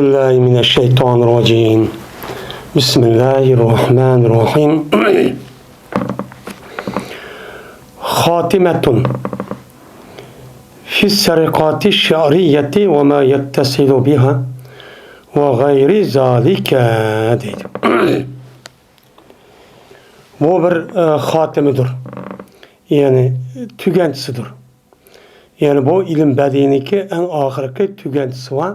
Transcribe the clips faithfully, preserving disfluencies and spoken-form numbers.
بالله من الشيطان الرجيم. بسم الله الرحمن الرحيم. خاتمة في السرقات الشعرية وما يتصل بها وغير ذلك دەيدۇ. بۇ بىر، ئە، خاتىمىدۇر. يەنى تۈگەنچىسىدۇر. يەنى بۇ ئىلىم بەدىئىينىڭكى ئەڭ ئاخىرقى تۈگەنچىسى بار.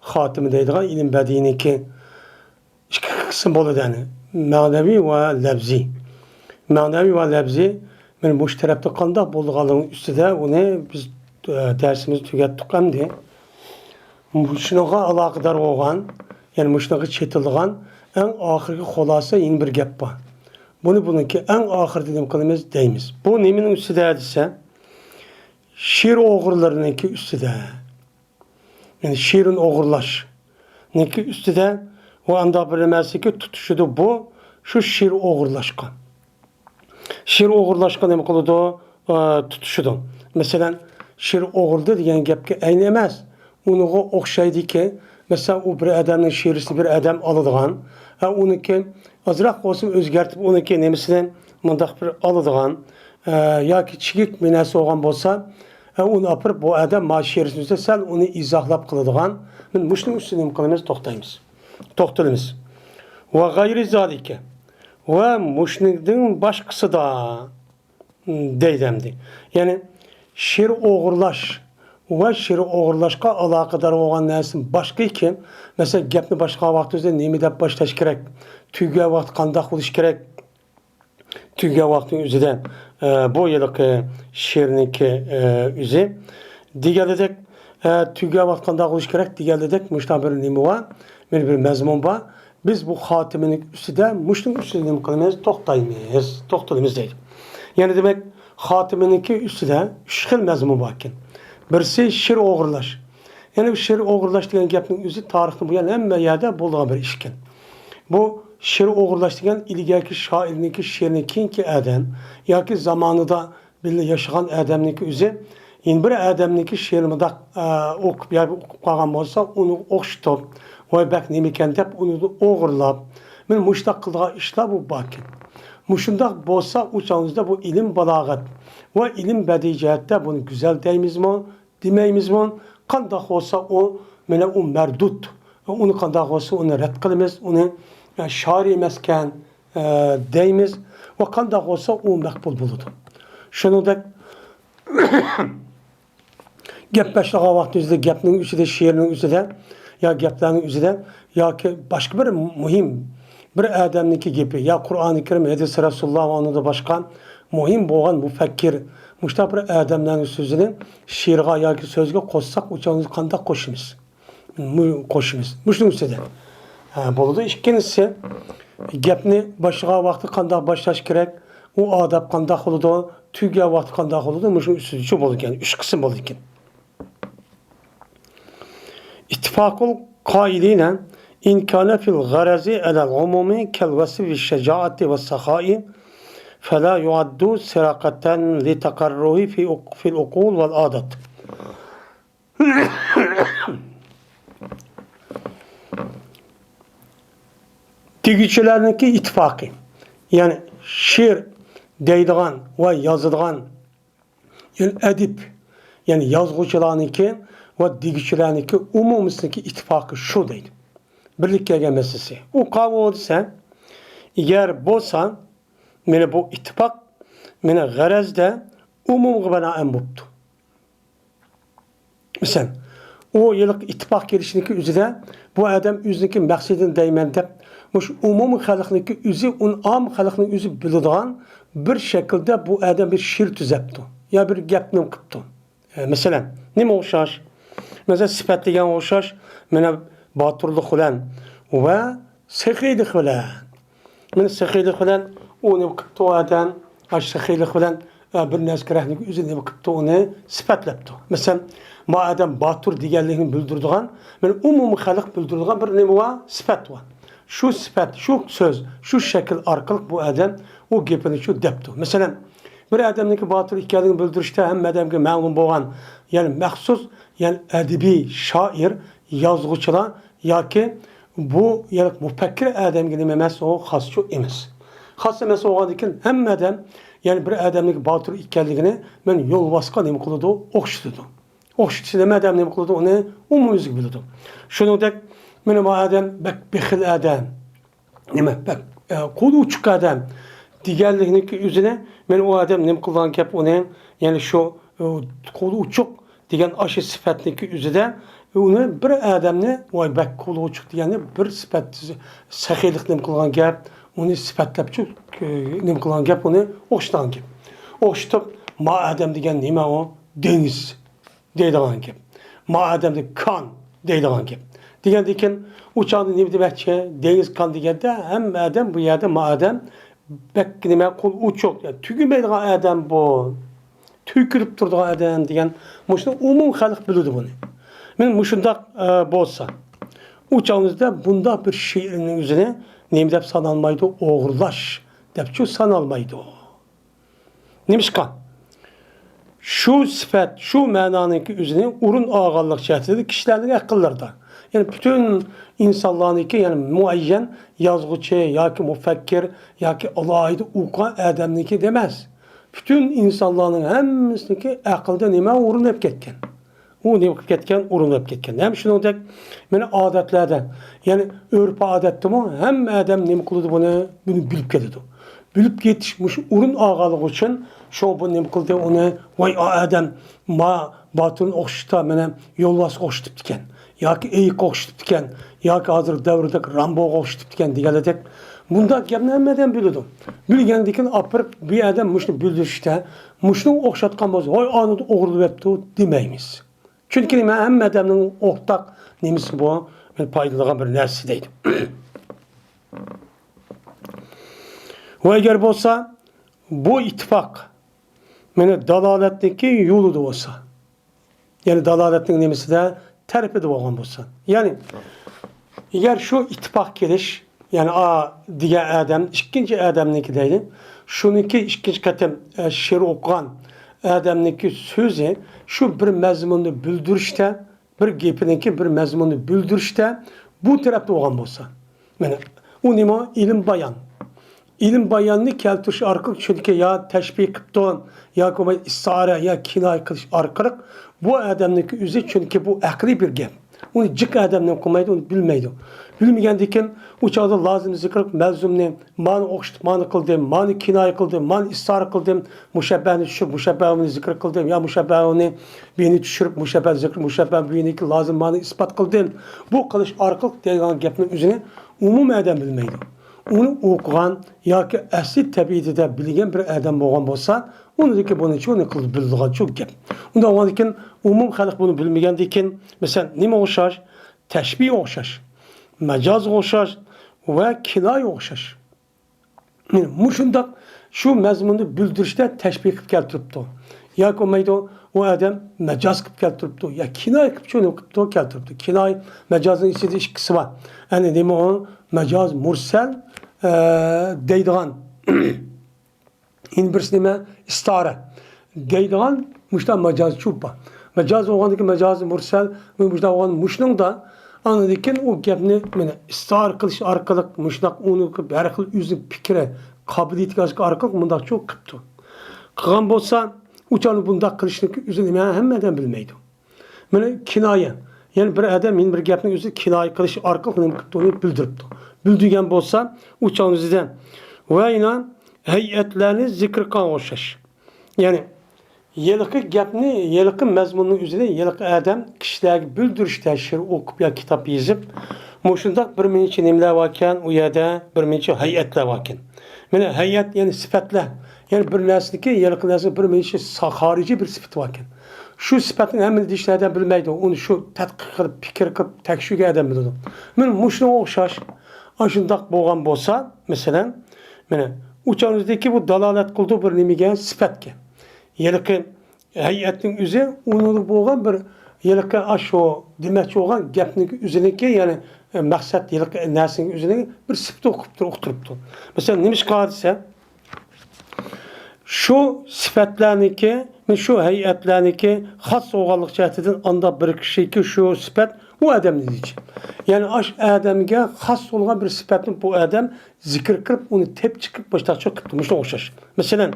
خاتىمە دەيدىغان ئىلىم بەدىئىينىڭكى ئىككى قىسىم بولىدۇ، يەنى مەنىۋى ۋە لەپزىي. مەنىۋى ۋە لەپزىي، مانا مۇشۇ تەرەپتە قانداق بولىدىغانلىقىنىڭ ئۈستىدە ئۇنى بىز، ئە، دەرسىمىزنى تۈگەتتۇق ئەمدى. مۇشۇنىڭغا ئالاقىدار بولغان، يەنى مۇشۇنىڭغا چېتىلغان ئەڭ ئاخىرقى خۇلاسە يەنە بىر گەپ بار. بۇنى بۇنىڭكى ئەڭ ئاخىرىدا نېمە قىلىمىز دەيمىز. بۇ نېمىنىڭ ئۈستىدە دېسە، شېئىر ئوغرىلىرىنىڭكى ئۈستىدە. يەنى شېئىرنى ئوغرىلاشنىڭكى ئۈستىدە ۋە ئانداق بىر نېمەسىكى تۇتىشىدۇ بۇ، شۇ شېئىر ئوغرىلاشقا. شېئىر ئوغرىلاشقا نېمە قىلىدۇ؟ ئە، تۇتىشىدۇ. مەسىلەن، شېئىر ئوغرىلىدى دېگەن گەپكە ئەينى ئەمەس. ئۇنىڭغا ئوخشايدىكى، مەسىلەن، ئۇ بىر ئادەمنىڭ شېئىرىسىنى بىر ئادەم ئالىدىغان، ھە، ئۇنىڭكى ئازراق بولسىمۇ ئۆزگەرتىپ، ئۇنىڭكى نېمىسىنى مۇنداق بىر ئالىدىغان، ئە، ياكى چىگىك بىر نەرسە بولغان بولسا، ئە، ئۇنى ئاپىرىپ، بۇ ئادەم ما شېئىرىسىنى سەل ئۇنى ئىزاھلاپ قىلىدىغان. مانا مۇشۇنىڭ ئۈستىدە نېمە قىلىمىز؟ توختايمىز. توختىلىمىز. ۋە غەيرى زالىكە. ۋە مۇشۇنىڭدىن باشقىسىدا. دەيدۇ ئەمدى. يەنى شېئىر ئوغرىلاش ۋە شېئىر ئوغرىلاشقا ئالاقىدار بولغان نەرسىدىن باشقىكى، مەسىلەن، گەپنى باشلىغان ۋاقتىمىزدا نېمە دەپ باشلاش كېرەك؟ تۈگىگەن ۋاقتى قانداق بولۇش كېرەك؟ تۈگىگەن ۋاقتىنىڭ ئۆزىدە، ئە، بۇ ھېلىقى شېئىرنىڭكى، ئە، ئۆزى. دېگەنلىدەك، ئە، تۈگىگەن ۋاقتى قانداق بولۇش كېرەك؟ دېگەنلىدەك مۇشۇنداق بىر نېمە بار، مانا بىر مەزمۇن بار. بىز بۇ خاتىمىنىڭ ئۈستىدە، مۇشۇنىڭ ئۈستىدە نېمە قىلىمىز؟ توختايمىز، توختىلىمىز دەيدۇ. يەنى دېمەك، خاتىمىنىڭكى ئۈستىدە ئۈچ خىل مەزمۇن بار ئىكەن. بىرسى شېئىر ئوغرىلاش. يەنى شېئىر ئوغرىلاش دېگەن گەپنىڭ ئۆزى تارىختىن بۇيان ھەممە يەردە بولىدىغان بىر ئىش ئىكەن. بۇ شېئىر ئوغرىلاش دېگەن ئىلگەركى شائىرنىڭكى شېئىرىنى كېيىنكى ئادەم ياكى زامانىدا بىللە ياشىغان ئادەمنىڭكى ئۆزى يەنە بىر ئادەمنىڭكى شېئىرىنى مۇنداق، ئە، ئوقۇپ ياكى ئوقۇپ قالغان بولسا، ئۇنى ئوخشىتىپ، ۋاي بەك نېمىكەن دەپ، ئۇنى ئوغرىلاپ، مانا مۇشۇنداق قىلىدىغان ئىشلار بۇ باركەن. مۇشۇنداق بولسا، ئۇ چاغىمىزدا بۇ ئىلىم بالاغەت ۋە ئىلىم بەدىئىي جەھەتتە بۇنى گۈزەل دەيمىزمۇ، دېمەيمىزمۇ؟ قانداق بولسا ئۇ، مانا ئۇ مەردۇد. ئۇنى قانداق بولسا ئۇنى رەت قىلىمىز، ئۇنى، ئە، شائىر ئەمەسكەن، ئە، دەيمىز ۋە قانداق بولسا ئۇ مەقبۇل بولىدۇ. شۇنىڭدەك گەپ باشلىغان ۋاقتىمىزدا گەپنىڭ ئۈستىدە، شېئىرنىڭ ئۈستىدە يا گەپلەرنىڭ ئۈستىدە ياكى باشقا بىر مۇھىم بىر ئادەمنىڭكى گېپى يا قۇرئانى كەرىم، ھەدىسى رەسۇلۇللا ۋە ئۇنىڭدىن باشقا مۇھىم بولغان مۇپەككىر، مۇشۇنداق بىر ئادەملەرنىڭ سۆزىنى شېئىرغا ياكى سۆزگە قوشساق، ئۇ چاغدا قانداق قوشىمىز؟ مۇ-، قوشىمىز. مۇشۇنىڭ ئۈستىدە. ھە، بولىدۇ. ئىككىنچىسى، گەپنى باشلىغان ۋاقتى قانداق باشلاش كېرەك؟ ئۇ ئادەپ قانداق بولىدۇ؟ تۈگىگەن ۋاقتى قانداق بولىدۇ؟ مۇشۇنىڭ ئۈستىدە شۇ بولىدىكەن. ئۈچ قىسىم بولىدىكەن. اتفاق القائلين إن كان في الغرض على العموم كالوصف بالشجاعة والسخاء فلا يعد سراقة لتقرره في، في العقول والعادات. دېگۈچىلەرنىڭكى ئىتتىپاقى، يەنى شېئىر دەيدىغان ۋە يازىدىغان، يەنى ئەدىب، يەنى يازغۇچىلارنىڭكى ۋە دېگۈچىلەرنىڭكى ئومۇمىيسىنىڭكى ئىتتىپاقى شۇ دەيدۇ. بىرلىككە كەلگەن مەسىلىسى. ئۇ قاۋۇ دېسە، ئەگەر بولسا، مانا بۇ ئىتتىپاق، مانا غەرەزدە ئومۇمغا بىنائەن بوپتۇ. مىسال، ئۇ ھېلىقى ئىتتىپاق كېلىشنىڭكى ئۆزىدە بۇ ئادەم ئۆزىنىڭكى مەقسىتىنى دەيمەن دەپ، مۇشۇ ئومۇمىي خەلقنىڭكى ئۆزى، ئۇن-، ئام خەلقنىڭ ئۆزى بىلىدىغان بىر شەكىلدە بۇ ئادەم بىر شېئىر تۈزەپتۇ يا بىر گەپنى قىپتۇ. ئە، مەسىلەن، نېمە ئوخشاش؟ مەسىلەن، سۈپەت دېگەن ئوخشاش، مانا باتۇرلۇق بىلەن ۋە سېخىيلىق بىلەن. مانا سېخىيلىق بىلەن ئۇ نېمە قىپتۇ ئادەم؟ ئاشۇ سېخىيلىق بىلەن، ئە، بىر نەرسە كېرەكلىك ئۆزى نېمە قىپتۇ؟ ئۇنى سۈپەتلەپتۇ. مەسىلەن، ما ئادەم باتۇر دېگەنلىكنى بىلدۈرىدىغان، مانا ئومۇمىي خەلق بىلدۈرىدىغان بىر نېمە بار؟ سۈپەت بار. شۇ سۈپەت، شۇ سۆز، شۇ شەكىل ئارقىلىق بۇ ئادەم ئۇ گېپىنى شۇ دەپتۇ. مەسىلەن، بىر ئادەمنىڭكى باتۇر ئىكەنلىكىنى بىلدۈرۈشتە ھەممە ئادەمگە مەلۇم بولغان، يەنى مەخسۇس، يەنى ئەدەبىي، شائىر، يازغۇچىلار ياكى بۇ يەنى مۇپەككىر ئادەمگە نېمە ئەمەس، ئۇ خاسچۇ ئەمەس. خاس ئەمەس بولغاندىكىن ھەممە ئادەم، يەنى بىر ئادەمنىڭ باتۇر ئىكەنلىكىنى مەن يولۋاسقا نېمە قىلىدۇ؟ ئوخشىتىدۇ. ئوخشىتىش نېمە ئادەم نېمە قىلىدۇ؟ ئۇنى ئومۇميۈزلۈك بىلىدۇ. شۇنىڭدەك مېنى ما ئادەم بەك بېخىل ئادەم، نېمە، بەك، ئە، قولى ئوچۇق ئادەم دېگەنلىكنىڭكى ئۆزىنى، مەن ئۇ ئادەم نېمە قىلغان گەپ ئۇنى، يەنى شۇ، ئۇ، قولى ئوچۇق دېگەن ئاشۇ سۈپەتنىڭكى ئۆزىدە ئۇنى بىر ئادەمنى، ۋاي، بەك قولى ئوچۇق دېگەننى بىر سۈپەت، سېخىيلىق نېمە قىلغان گەپ، ئۇنى سۈپەتلەپچۇ، ئە، نېمە قىلغان گەپ، ئۇنى ئوخشىتىدىغان گەپ. ئوخشىتىپ، ما ئادەم دېگەن نېمە ئۇ؟ دېڭىز. دەيدىغان گەپ. ما ئادەمدە كان دەيدىغان گەپ. دېگەندىكىن ئۇ چاغدا نېمە دېمەكچى؟ دېڭىز كان دېگەندە ھەممە ئادەم بۇ يەردە ما ئادەم بەك نېمە قول ئوچۇق، يا تۈگىمەيدىغان ئادەم بۇ. تۈگىلىپ تۇرىدىغان ئادەم دېگەن مۇشۇنى ئومۇم خەلق بىلىدۇ بۇنى. مەن مۇشۇنداق، ئە، بولسا، ئۇ چاغىمىزدا بۇنداق بىر شېئىرنىڭ ئۆزىنى نېمە دەپ سانالمايدۇ؟ ئوغرىلاش دەپچۇ سانالمايدۇ. نېمىشقا؟ شۇ سۈپەت، شۇ مەنانىڭكى ئۆزىنى ئورۇن ئالغانلىق جەھەتتىن كىشىلەرنىڭ ئەقىللىرىدا. يەنى پۈتۈن ئىنسانلارنىڭكى، يەنى مۇئەييەن يازغۇچى ياكى مۇپەككىر ياكى ئالاھىدە ئوقۇغان ئادەمنىڭكى دېمەس. پۈتۈن ئىنسانلارنىڭ ھەممىسىنىڭكى ئەقلىدە نېمە ئورۇن ئېلىپ كەتكەن؟ ئۇ نېمە قىلىپ كەتكەن؟ ئورۇن ئېلىپ كەتكەن. ھەم شۇنىڭدەك مانا ئادەتلەردە، يەنى ئۆرپ-ئادەتتىمۇ ھەممە ئادەم نېمە قىلىدۇ بۇنى؟ بۇنى بىلىپ كېتىدۇ. بىلىپ كېتىش مۇشۇ ئورۇن ئالغانلىقى ئۈچۈن شۇ بۇ نېمە قىلدى ئۇنى، ۋاي، ئا ئادەم ما باتۇرنى ئوخشىتىپتا، مانا يولۋاسقا ئوخشىتىپتىكەن، ياكى ئېيىققا ئوخشىتىپتىكەن، ياكى ھازىرقى دەۋردەك رامبوغا ئوخشىتىپتىكەن دېگەنلەردەك. بۇنداق گەپنى ھەممە ئادەم بىلىدۇ. بىلگەندىكىن ئاپىرىپ بۇ ئادەم مۇشۇنى بىلدۈرۈشتە، مۇشۇنىڭغا ئوخشاتقان بولسا، ۋاي، ئانىدا ئوغرىلىۋەپتۇ دېمەيمىز. چۈنكى نېمە؟ ھەممە ئادەمنىڭ ئورتاق نېمىسى بۇ، پايدىلىغان بىر نەرسە دەيدۇ. ۋە ئەگەر بولسا، بۇ ئىتتىپاق مانا دالالەتنىڭكى يولىدا بولسا، يەنى دالالەتنىڭ نېمىسىدە؟ تەرىپىدە بولغان بولسا. يەنى، ئەگەر شۇ ئىتتىپاق كېلىش، يەنى ئا دېگەن ئادەم، ئىككىنچى ئادەمنىڭكى دەيلى، شۇنىڭكى ئىككىنچى قېتىم، ئە، شېئىر ئوقۇغان ئادەمنىڭكى سۆزى شۇ بىر مەزمۇننى بىلدۈرۈشتە، بىر گېپىنىڭكى بىر مەزمۇننى بىلدۈرۈشتە بۇ تەرەپتە بولغان بولسا. مانا، ئۇ نېمە؟ ئىلىم بايان. ئىلىم باياننى كەلتۈرۈش ئارقىلىق، چۈنكى يا تەشبىھ قىپتۇ، ياكى بولماي ئىستىئارە، يا كىنايە قىلىش ئارقىلىق بۇ ئادەمنىڭكى ئۆزى، چۈنكى بۇ ئەقلىي بىر گەپ. ئۇنى جىق ئادەم نېمە قىلمايدۇ، ئۇنى بىلمەيدۇ. بىلمىگەندىكىن ئۇ چاغدا لازىم زىكىر قىلىپ مەلزۇمنى مانا ئوخشىتىپ مانا قىلدىم، مانا كىنايە قىلدىم، مانا ئىستىئارە قىلدىم، مۇشەببەنى چۈشۈرۈپ مۇشەببەنى زىكىر قىلدىم، يا مۇشەببەنى بىنى چۈشۈرۈپ مۇشەببە زىكىر، مۇشەببە بىنىكى لازىم مانا ئىسپات قىلدىم. بۇ قىلىش ئارقىلىق دەيدىغان گەپنىڭ ئۆزىنى ئومۇمىي ئادەم بىلمەيدۇ. ئۇنى ئوقۇغان ياكى ئەسلى تەبىئىتىدە بىلگەن بىر ئادەم بولغان بولسا، ئۇنىڭدىكى بۇنىچۇ ئۇنى قىلىپ بىلىدىغانچۇ گەپ. ئۇنداق بولغاندىكىن ئومۇم خەلق بۇنى بىلمىگەندىكىن، مەسىلەن، نېمە ئوخشاش؟ تەشبىھ ئوخشاش، مەجازغا ئوخشاش ۋە كىنايە ئوخشاش. مانا مۇشۇنداق شۇ مەزمۇننى بىلدۈرۈشتە تەشبىھ قىلىپ كەلتۈرۈپتۇ. ياكى بولمايدۇ، ئۇ ئادەم مەجاز قىلىپ كەلتۈرۈپتۇ، يا كىنايە قىلىپ شۇنى قىلىپتۇ، كەلتۈرۈپتۇ. كىنايە، مەجازنىڭ ئىچىدە ئىككىسى بار. يەنى نېمە ئۇ؟ مەجاز مۇرسەل، ئە، دەيدىغان. يەنە بىرسى نېمە؟ ئىستارە دەيدىغان مۇشۇنداق مەجازچۇ بار. مەجاز بولغاندىكىن مەجازى مۇرسەل، مۇشۇنداق بولغان مۇشۇنىڭدا ئاندىن كېيىن ئۇ گەپنى مانا ئىستارە قىلىش ئارقىلىق مۇشۇنداق ئۇنى ھەر خىل ئۆزىنىڭ پىكرى، قابىلىيىتىگە ئارقىلىق مۇنداقچۇ قىپتۇ. قىلغان بولسا، ئۇ چاغنى بۇنداق قىلىشنىڭ ئۆزىنى ھەممە ئادەم بىلمەيدۇ. مانا كىنايە. يەنى بىر ئادەم يەنە بىر گەپنىڭ ئۆزى كىنايە قىلىش ئارقىلىق نېمە قىپتۇ، ئۇنى بىلدۈرۈپتۇ. بىلدۈرگەن بولسا، ئۇ چاغنىڭ ئۆزىدە ۋە يەنە ھەيئەتلەرنى زىكىر قىلغانغا ئوخشاش. يەنى ھېلىقى گەپنى، ھېلىقى مەزمۇننىڭ ئۆزىنى ھېلىقى ئادەم كىشىلەرگە بىلدۈرۈشتە شېئىر ئوقۇپ يا كىتاب يېزىپ، مۇشۇنداق بىر نەچچە نېمىلەر باركەن، ئۇ يەردە بىر نەچچە ھەيئەتلەر باركەن. مانا ھەيئەت، يەنى سۈپەتلەر. يەنى بىر نەرسىنىڭكى، ھېلىقى نەرسىنىڭ بىر نەچچە سا-، خارىجىي بىر سۈپىتى باركەن. شۇ سۈپەتنىڭ ھەممىنى دېيىشلەردە بىلمەيدۇ. ئۇنى شۇ تەتقىق قىلىپ، پىكىر قىلىپ، تەكشۈرگەن ئادەم بىلىدۇ. مانا مۇشۇنىڭغا ئوخشاش، ئاشۇنداق بولغان بولسا، مەسىلەن، مانا ئۇ چاغدىكى بۇ دالالەت قىلىدۇ بىر نېمىگە، سۈپەتكە. ھېلىقى ھەيئەتنىڭ ئۆزى ئۇنىڭدا بولغان بىر ھېلىقى ئاشۇ دېمەكچى بولغان گەپنىڭ ئۆزىنىڭكى، يەنى، ئە، مەقسەت ھېلىقى نەرسىنىڭ ئۆزىنىڭ بىر سۈپىتى ئوقۇپ تۇر-، ئۇقتۇرۇپتۇ. مەسىلەن، نېمىشقا دېسە، شۇ سۈپەتلەرنىڭكى، شۇ ھەيئەتلەرنىڭكى خاس بولغانلىق جەھەتتىن ئانداق بىر كىشىكى شۇ سۈپەت ئۇ ئادەمنى دېيىشى. يەنى ئاشۇ ئادەمگە خاس بولغان بىر سۈپەتنى بۇ ئادەم زىكىر قىلىپ، ئۇنى تېپىپ چىقىپ، مۇشۇنداقچە قىپتۇ. مۇشۇنىڭغا ئوخشاش. مەسىلەن،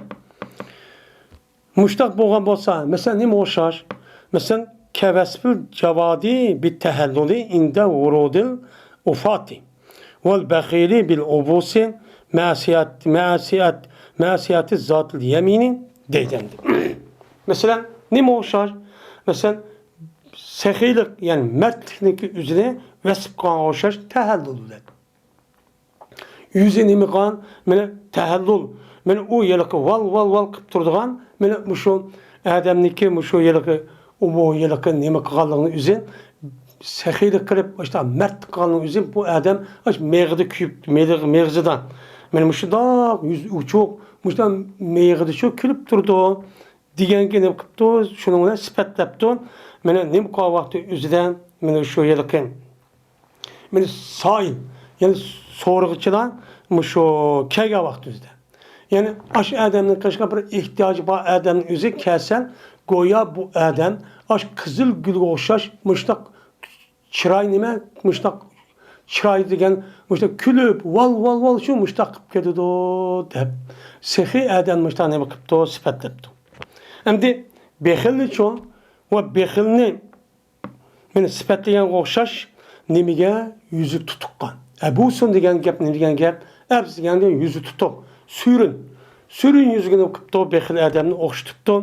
مۇشۇنداق بولغان بولسا، مەسىلەن، نېمە ئوخشاش؟ مەسىلەن، كەۋەسپىل جاۋادى بىتەھەللۇلى ئىندە ۋۇرۇدىل ئۇفاتى ۋەل بەخىلى بىل ئۇبۇسى مەسىيەت، مەسىيەت، مەسىيەتى زاتىل يەمىنى دەيدۇ ئەمدى. مەسىلەن، نېمە ئوخشاش؟ مەسىلەن، سېخىيلىق، يەنى مەردلىكنىڭكى ئۆزىنى ۋەسپ قىلغانغا ئوخشاش تەھەللۇل بىلەن. يۈزى نېمە قىلغان؟ مانا تەھەللۇل. مانا ئۇ ھېلىقى ۋال، ۋال، ۋال قىلىپ تۇرىدىغان، مانا مۇشۇ ئادەمنىڭكى مۇشۇ ھېلىقى، ئۇ بۇ ھېلىقى نېمە قىلغانلىقىنىڭ ئۆزى، سېخىيلىق قىلىپ، ئاشۇنداق مەردلىك قىلغاننىڭ ئۆزى بۇ ئادەم ئاشۇ مېغىزى كۆيۈپ، مېغىزى، مېغىزىدا. مانا مۇشۇنداق يۈزى ئوچۇق، مۇشۇنداق مېغىزى شۇ كۈلۈپ تۇرىدۇ. دېگەنگە نېمە قىپتۇ؟ شۇنىڭ بىلەن سۈپەتلەپتۇ. مانا نېمە قىلغان ۋاقتى ئۆزىدە، مانا شۇ ھېلىقى، مانا سائىل، يەنى سورىغۇچىلار مۇشۇ كەلگەن ۋاقتى ئۆزىدە. يەنى ئاشۇ ئادەمنىڭ قىلىشقا بىر ئېھتىياجى بار ئادەمنىڭ ئۆزى كەلسە، گويا بۇ ئادەم ئاشۇ قىزىل گۈلگە ئوخشاش مۇشۇنداق چىراي نېمە؟ مۇشۇنداق چىراي دېگەن، مۇشۇنداق كۈلۈپ، ۋال، ۋال، ۋال، شۇ مۇشۇنداق قىلىپ كېتىدۇ، دەپ سېخىي ئادەم مۇشۇنداق نېمە قىپتۇ، سۈپەتلەپتۇ. ئەمدى بېخىلنىچۇ؟ ۋە بېخىلنى مانا سۈپەتلىگەنگە ئوخشاش نېمىگە؟ يۈزى تۇتۇققا. ئەبۇسۇن دېگەن گەپ نېمە دېگەن گەپ؟ ئەبس دېگەنگە يۈزى تۇتۇق. سۈرۈن. سۈرۈن يۈزىگە نېمە قىپتۇ؟ بېخىل ئادەمنى ئوخشىتىپتۇ.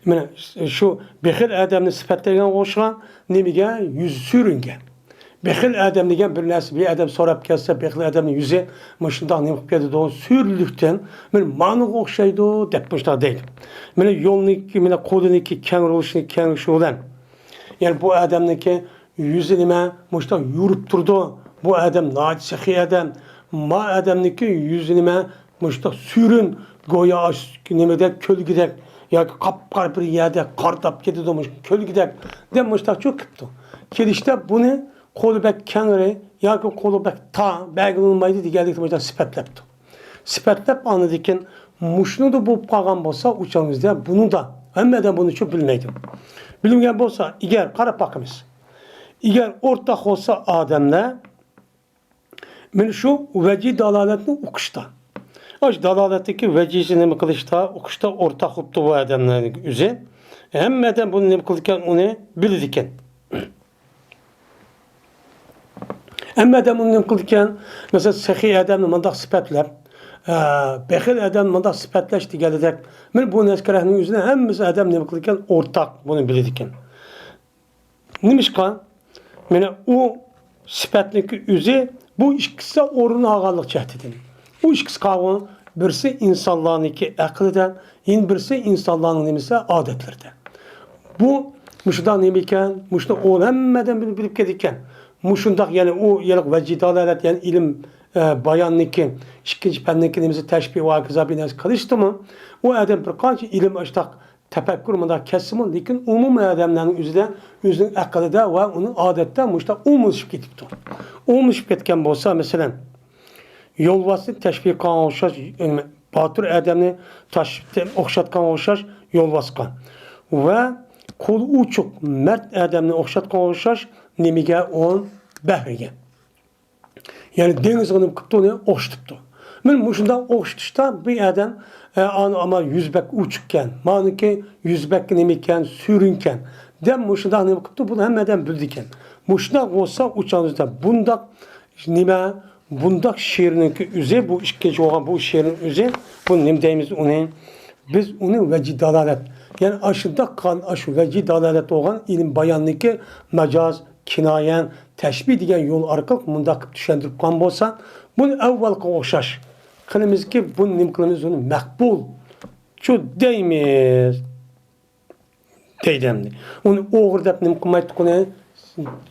مانا شۇ بېخىل ئادەمنى سۈپەتلەيدىغانغا ئوخشىغان نېمىگە؟ يۈز سۈرۈنگە. بېخىل ئادەم دېگەن بىر نەرسە، بىر ئادەم سوراپ كەلسە، بېخىل ئادەمنىڭ يۈزى مۇشۇنداق نېمە قىلىپ كېتىدۇ؟ سۈرلۈكتىن، مانا مانىغا ئوخشايدۇ، دەپ مۇشۇنداق دەيدۇ. مانا يولنىڭكى، مانا قولىنىڭكى كەڭرىلىشىنى، كەڭرىشى بىلەن، يەنى بۇ ئادەمنىڭكى يۈزى نېمە؟ مۇشۇنداق يورۇپ تۇرىدۇ. بۇ ئادەم ناھايىتى سېخىي ئادەم. ما ئادەمنىڭكى يۈزى نېمە؟ مۇشۇنداق سۈرۈن، گويا ئاشۇ نېمىدەك، كۆلگىدەك ياكى قاپقارا بىر يەردە قارىداپ كېتىدۇ، مۇشۇ كۆلگىدەك دەپ مۇشۇنداقچۇ قىپتۇ. كېلىشتە بۇنى قولى بەك كەڭرى ياكى قولى بەك تار، بەلگىلىنمەيدۇ دېگەنلىكنى مۇشۇنداق سۈپەتلەپتۇ. سۈپەتلەپ ئاندىن كېيىن مۇشۇنىڭدا بولۇپ قالغان بولسا، ئۇ چاغىمىزدا بۇنىڭدا ھەممە ئادەم بۇنىچۇ بىلمەيدۇ. بىلمىگەن بولسا، ئەگەر قاراپ باقىمىز. ئەگەر ئورتاق بولسا ئادەملەر، مانا شۇ ۋەجى دالالەتنى ئۇقۇشتا، ئاشۇ دالالەتتىكى ۋەجىسى نېمە قىلىشتا، ئۇقۇشتا ئورتاق بوپتۇ بۇ ئادەملەرنىڭ ئۆزى. ھەممە ئادەم بۇنى نېمە قىلىدىكەن؟ ئۇنى بىلىدىكەن. ھەممە ئادەم ئۇنى نېمە قىلىدىكەن؟ مەسىلەن، سېخىي ئادەمنى مۇنداق سۈپەتلەپ، ئە، بېخىل ئادەمنى مۇنداق سۈپەتلەش دېگەندەك، مانا بۇ نەچچە رەھنىڭ ئۆزىنى ھەممىسى ئادەم نېمە قىلىدىكەن؟ ئورتاق بۇنى بىلىدىكەن. نېمىشقا؟ مانا ئۇ سۈپەتنىڭكى ئۆزى بۇ ئىككىسى ئورۇن ئالغانلىق جەھەتتىن. ئۇ ئىككىسى قالغان، بىرسى ئىنسانلارنىڭكى ئەقلىدە، يەنە بىرسى ئىنسانلارنىڭ نېمىسى، ئادەتلىرىدە. بۇ مۇشۇنداق نېمە ئىكەن؟ مۇشۇنى ئۇ ھەممە ئادەم بىلىپ، بىلىپ كېتىدىكەن. مۇشۇنداق، يەنى ئۇ ھېلىقى ۋەجى دالالەت، يەنى ئىلىم، ئە، باياننىڭكى ئىككىنچى پەننىڭكى نېمىسى، تەشبىھ ۋە ھاكازا بىر نەرسە قىلىشتىمۇ، ئۇ ئادەم بىر قانچە ئىلىم ئاشتاق تەپەككۇر مۇنداق كەتسىمۇ، لېكىن ئومۇمىي ئادەملەرنىڭ ئۆزىدە، ئۆزىنىڭ ئەقلىدە ۋە ئۇنىڭ ئادەتتە مۇشۇنداق ئومۇملىشىپ كېتىپتۇ. ئومۇملىشىپ كەتكەن بولسا، مەسىلەن، يولۋاسنى تەشبىھ قىلغانغا ئوخشاش، باتۇر ئادەمنى تاش-، ئوخشاتقانغا ئوخشاش يولۋاسقا ۋە قولى ئوچۇق مەرد ئادەمنى ئوخشاتقانغا ئوخشاش نېمىگە؟ ئۇ بەھرىگە. يەنى دېڭىزغا نېمە قىپتۇ؟ ئۇنى ئوخشىتىپتۇ. مانا مۇشۇنداق ئوخشىتىشتا بىر ئادەم، ئە، ئانا ئاما يۈزى بەك ئوچۇقكەن، مانىكى يۈزى بەك نېمىكەن، سۈرۈنكەن دەپ مۇشۇنداق نېمە قىپتۇ؟ بۇنى ھەممە ئادەم بىلىدىكەن. مۇشۇنداق بولسا، ئۇ چاغدا بۇنداق نېمە، بۇنداق شېئىرنىڭكى ئۆزى، بۇ ئىككىنچى بولغان بۇ شېئىرنىڭ ئۆزى، بۇ نېمە دەيمىز ئۇنى؟ بىز ئۇنى ۋەجى دالالەت، يەنى ئاشۇنداق قىلغان، ئاشۇ ۋەجى دالالەت بولغان ئىلىم باياننىڭكى ماجاز، كىنايە، تەشبىھ دېگەن يول ئارقىلىق مۇنداق قىلىپ چۈشەندۈرۈپ قالغان بولسا، بۇنى ئەۋۋەلقىگە ئوخشاش قىلىمىزكى، بۇنى نېمە قىلىمىز؟ ئۇنى مەقبۇلچۇ دەيمىز. دەيدۇ ئەمدى. ئۇنى ئوغرى دەپ نېمە قىلمايتتۇق ئۇنى؟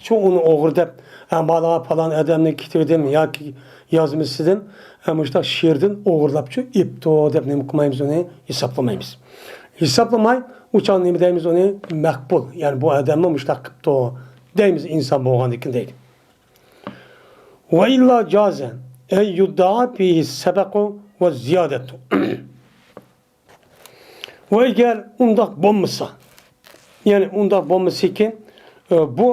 شۇ ئۇنى ئوغرى دەپ، ھە، مانا پالان ئادەمنى كېتىۋىدىم ياكى يازمىسىدىن، ھە، مۇشۇنداق شېئىردىن ئوغرىلاپچۇ ئېپتۇ دەپ نېمە قىلمايمىز ئۇنى؟ ھېسابلىمايمىز. ھېسابلىماي، ئۇ چاغ نېمە دەيمىز ئۇنى؟ مەقبۇل. يەنى بۇ ئادەممۇ مۇشۇنداق قىپتۇ دەيمىز ئىنسان بولغاندىكىن دەيدۇ. ۋە ئىللا جازە ئەن يۇددەئا فىھى سەبەقۇ ۋە زىيادەتۇ. ۋە ئەگەر ئۇنداق بولمىسا، يەنى ئۇنداق بولمىسىكى، ئە، بۇ،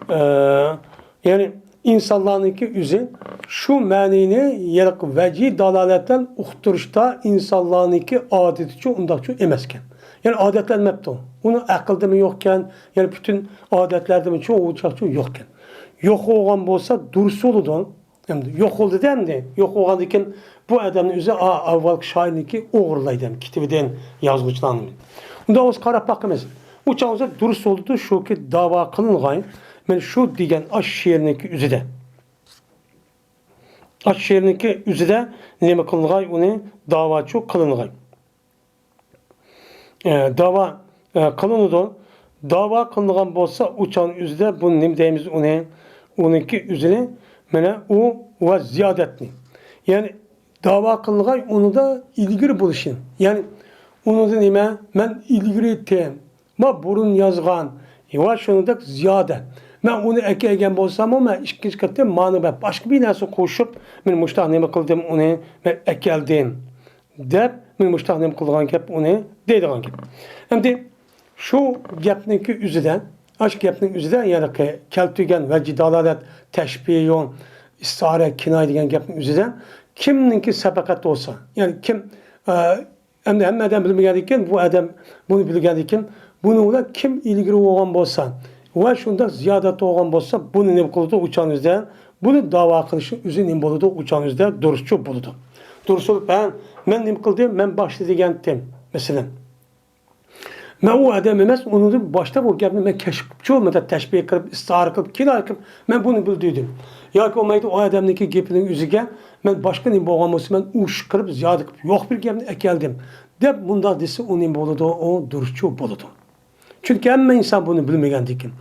ئە، يەنى ئىنسانلارنىڭكى ئۆزى شۇ مەنىنى يەنى ۋەجىھ دالالەت بىلەن ئۇقتۇرۇشتا ئىنسانلارنىڭكى ئادىتىچۇ ئۇنداقچۇ ئەمەسكەن. يەنى ئادەتلەنمەپتۇ. ئۇنىڭ ئەقلىدىمۇ يوقكەن، يەنى پۈتۈن ئادەتلەردىمۇچۇ ئۇنداقچۇ يوقكەن. يوق بولغان بولسا دۇرۇس بولىدۇ. ئەمدى يوق بولدى دە ئەمدى. يوق بولغاندىن كېيىن بۇ ئادەمنىڭ ئۆزى، ئا، ئاۋۋالقى شائىرنىڭكى ئوغرىلايدۇ ئەمدى، كېتىۋىدىن يازغۇچىلارنى. ئۇنداق بولسا قاراپ باقىمىز. ئۇ چاغ بولسا دۇرۇس بولىدۇ، شۇكى داۋا قىلىنغاي. مەن شۇ دېگەن ئاش شېئىرنىڭكى ئۆزىدە. ئاش شېئىرنىڭكى ئۆزىدە نېمە قىلىنغاي، ئۇنى داۋاچۇ قىلىنغاي. ئە، داۋا، ئە، قىلىنىدۇ. داۋا قىلىنغان بولسا، ئۇ چاغنىڭ ئۆزىدە بۇ نېمە دەيمىز ئۇنى؟ ئۇنىڭكى ئۆزىنى، مانا ئۇ ۋە زىيادەتنى. يەنى داۋا قىلىنغان ئۇنىدا ئىلگىرى بولۇشى. يەنى ئۇنىدا نېمە؟ مەن ئىلگىرى تېم، ما بۇرۇن يازغان ۋە شۇنىڭدەك زىيادە. مەن ئۇنى ئەكەلگەن بولساممۇ، مەن ئىككىنچى قېتىم مانا مەن باشقا بىر نەرسە قوشۇپ، مەن مۇشتاق نېمە قىلدىم، ئۇنى مەن ئەكەلدىم. دەپ، مەن مۇشتاق نېمە قىلغان گەپ ئۇنى دەيدىغان گەپ. ئەمدى شۇ گەپنىڭكى ئۆزىدە، ئاشۇ گەپنىڭ ئۆزىدە، يەنى كەلتۈرگەن ۋەجىھ دالالەت، تەشبىھۇ، ئىستىئارە، كىنايە دېگەن گەپنىڭ ئۆزىدە كىمنىڭكى سەبەقەت بولسا، يەنى كىم، ئە، ئەمدى ھەممە ئادەم بىلمىگەندىكىن، بۇ ئادەم بۇنى بىلگەندىكىن، بۇنىڭ بىلەن كىم ئىلگىرى بولغان بولسا ۋە شۇنداق زىيادەت بولغان بولسا، بۇنى نېمە قىلىدۇ ئۇچانىزدا؟ بۇنى داۋا قىلىشنىڭ ئۆزى نېمە بولىدۇ؟ ئۇچانىزدا دۇرۇسچۇ بولىدۇ. دۇرۇس بولۇپ، ھە، مەن نېمە قىلدىم؟ مەن باشتا دېگەنتىم، مەسىلەن. مەن ئۇ ئادەم ئەمەس، ئۇنىڭدىن باشتا بۇ گەپنى مەن كەشىپ قىلىپچۇ، مەن تەشبىھ قىلىپ، ئىستىئارە قىلىپ، كىنايە قىلىپ، مەن بۇنى بىلدۈردۈم. ياكى بولمايدۇ، ئۇ ئادەمنىڭكى گېپىنىڭ ئۆزىگە مەن باشقا نېمە بولغان بولسا، مەن ئۇششۇق قىلىپ، زىيادە قىلىپ، يوق بىر گەپنى ئەكەلدىم، دەپ مۇنداق دېسە، ئۇ نېمە بولىدۇ؟ ئۇ دۇرۇسچۇ بولىدۇ. چۈنكى ھەممە ئىنسان بۇنى بىلمىگەندىكىن.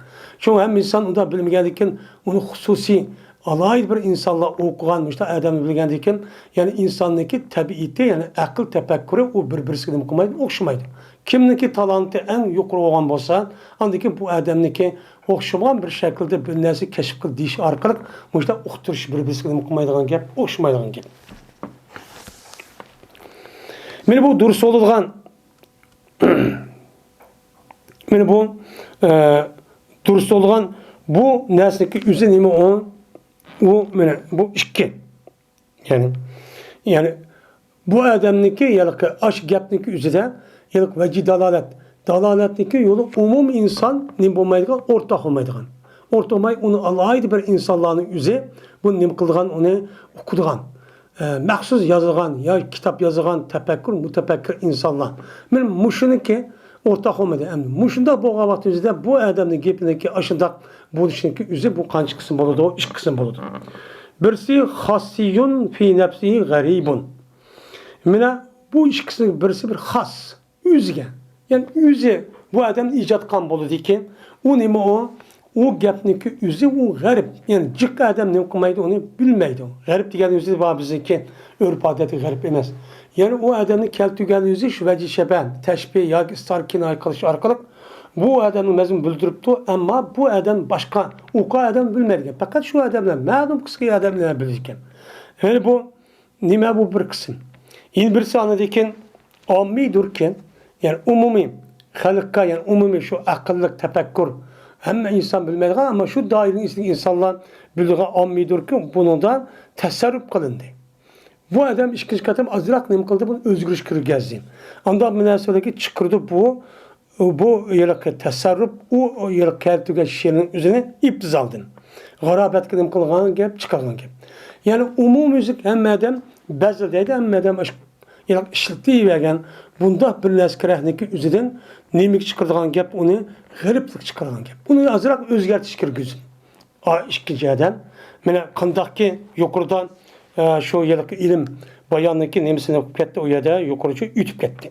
شۇڭا ھەممە ئىنسان ئۇنداق بىلمىگەندىكىن، ئۇنى خۇسۇسىي، ئالاھىدە بىر ئىنسانلار ئوقۇغان، مۇشۇنداق ئادەمنى بىلگەندىكىن، يەنى ئىنساننىڭكى تەبىئىتى، يەنى ئەقىل تەپەككۇرى ئۇ بىر-بىرسىگە نېمە قىلمايدۇ؟ ئوخشىمايدۇ. كىمنىڭكى تالانتى ئەڭ يۇقىرى بولغان بولسا، ئاندىن كېيىن بۇ ئادەمنىڭكى ئوخشىمىغان بىر شەكىلدە بىر نەرسە كەشىپ قىل دېيىش ئارقىلىق مۇشۇنداق ئۇقتۇرۇش بىر-بىرسىگە نېمە قىلمايدىغان گەپ، ئوخشىمايدىغان گەپ. مانا بۇ دۇرۇس بولىدىغان، مانا بۇ، ئە، دۇرۇس بولىدىغان بۇ نەرسىنىڭكى ئۆزى نېمە ئۇ؟ ئۇ مانا بۇ ئىككى. يەنى، يەنى بۇ ئادەمنىڭكى، يەنى ئاشۇ گەپنىڭكى ئۆزىدە، يەنى ۋەجىھ دالالەت. دالالەتنىڭكى يولى ئومۇمىي ئىنسان نېمە بولمايدىغان، ئورتاق بولمايدىغان. ئورتاق بولماي، ئۇنى ئالاھىدە بىر ئىنسانلارنىڭ ئۆزى بۇ نېمە قىلىدىغان، ئۇنى ئوقۇيدىغان، ئە، مەخسۇس يازىدىغان يا كىتاب يازىدىغان تەپەككۇر، مۇتەپەككۇر ئىنسانلار. مانا مۇشۇنىڭكى ئورتاق بولمىدى. ئەمدى مۇشۇنداق بولغان ۋاقتىمىزدا بۇ ئادەمنىڭ گېپىنىڭكى ئاشۇنداق بولۇشىنىڭكى ئۆزى بۇ قانچە قىسىم بولىدۇ؟ ئىككى قىسىم بولىدۇ. بىرسى خاسسىيۇن في نفسه غريب. مانا بۇ ئىككىسىنىڭ بىرسى بىر خاس، ئۆزىگە. يەنى ئۆزى بۇ ئادەمنى ئىجاد قىلغان بولىدىكەن. ئۇ نېمە ئۇ؟ ئۇ گەپنىڭكى ئۆزى ئۇ غەرىب. يەنى جىق ئادەم نېمە قىلمايدۇ، ئۇنى بىلمەيدۇ. غەرىب دېگەن ئۆزى بار بىزنىڭكى ئۆرپ-ئادەتتىكى غەرىب ئەمەس. يەنى ئۇ ئادەمنى كەلتۈرگەن ئۆزى شۇ ۋەجىھ شەبەھ، تەشبىھ ياكى ئىستار كىنايە قىلىش ئارقىلىق بۇ ئادەمنىڭ مەزمۇنىنى بىلدۈرۈپتۇ، ئەمما بۇ ئادەم باشقا، ئۇ ئادەم بىلمەيدىكەن. پەقەت شۇ ئادەملەر، مەلۇم قىسقا ئادەملەر بىلىدىكەن. يەنى بۇ نېمە بۇ بىر قىسىم. يەنە بىرسى ئاندىن كېيىن ئاممىيدۇركەن، يەنى ئومۇمىي خەلققە، يەنى ئومۇمىي شۇ ئەقىللىق تەپەككۇر، ھەممە ئىنسان بىلمەيدىغان، ئەمما شۇ دائىرىنىڭ ئىچىدىكى ئىنسانلار بىلىدىغان ئاممىيدۇركەن، بۇنىڭدا تەسەررۇپ قىلىندى. بۇ ئادەم ئىككىنچى قېتىم ئازراق نېمە قىلدى، بۇنى ئۆزگىرىش كىرگۈزدى. ئانداق بىر نەرسىلەرگە چىقىرىدۇ بۇ، بۇ ھېلىقى تەسەررۇپ، ئۇ ھېلىقى كەلتۈرگەن شېئىرنىڭ ئۆزىنى ئىپتىزالدىن غارابەتكە نېمە قىلغان گەپ، چىقارغان گەپ. يەنى ئومۇميۈزلۈك ھەممە ئادەم بەزىدە دەيدۇ، ھەممە ئادەم ئاشۇ ھېلىقى ئىشلىتىۋەرگەن بۇنداق بىر نەرسە كېرەكنىڭكى ئۆزىدىن نېمىگە چىقىرىدىغان گەپ، ئۇنى غېرىبلىققا چىقىرىدىغان گەپ. ئۇنى ئازراق ئۆزگەرتىش كىرگۈزدى. ئا، ئىككىنچى ئادەم. مانا قانداقكى يۇقىرىدا، ئە، شۇ ھېلىقى ئىلىم باياننىڭكى نېمىسىنى ئوقۇپ كەتتى، ئۇ يەردە يۇقىرىچە ئۆتۈپ كەتتى.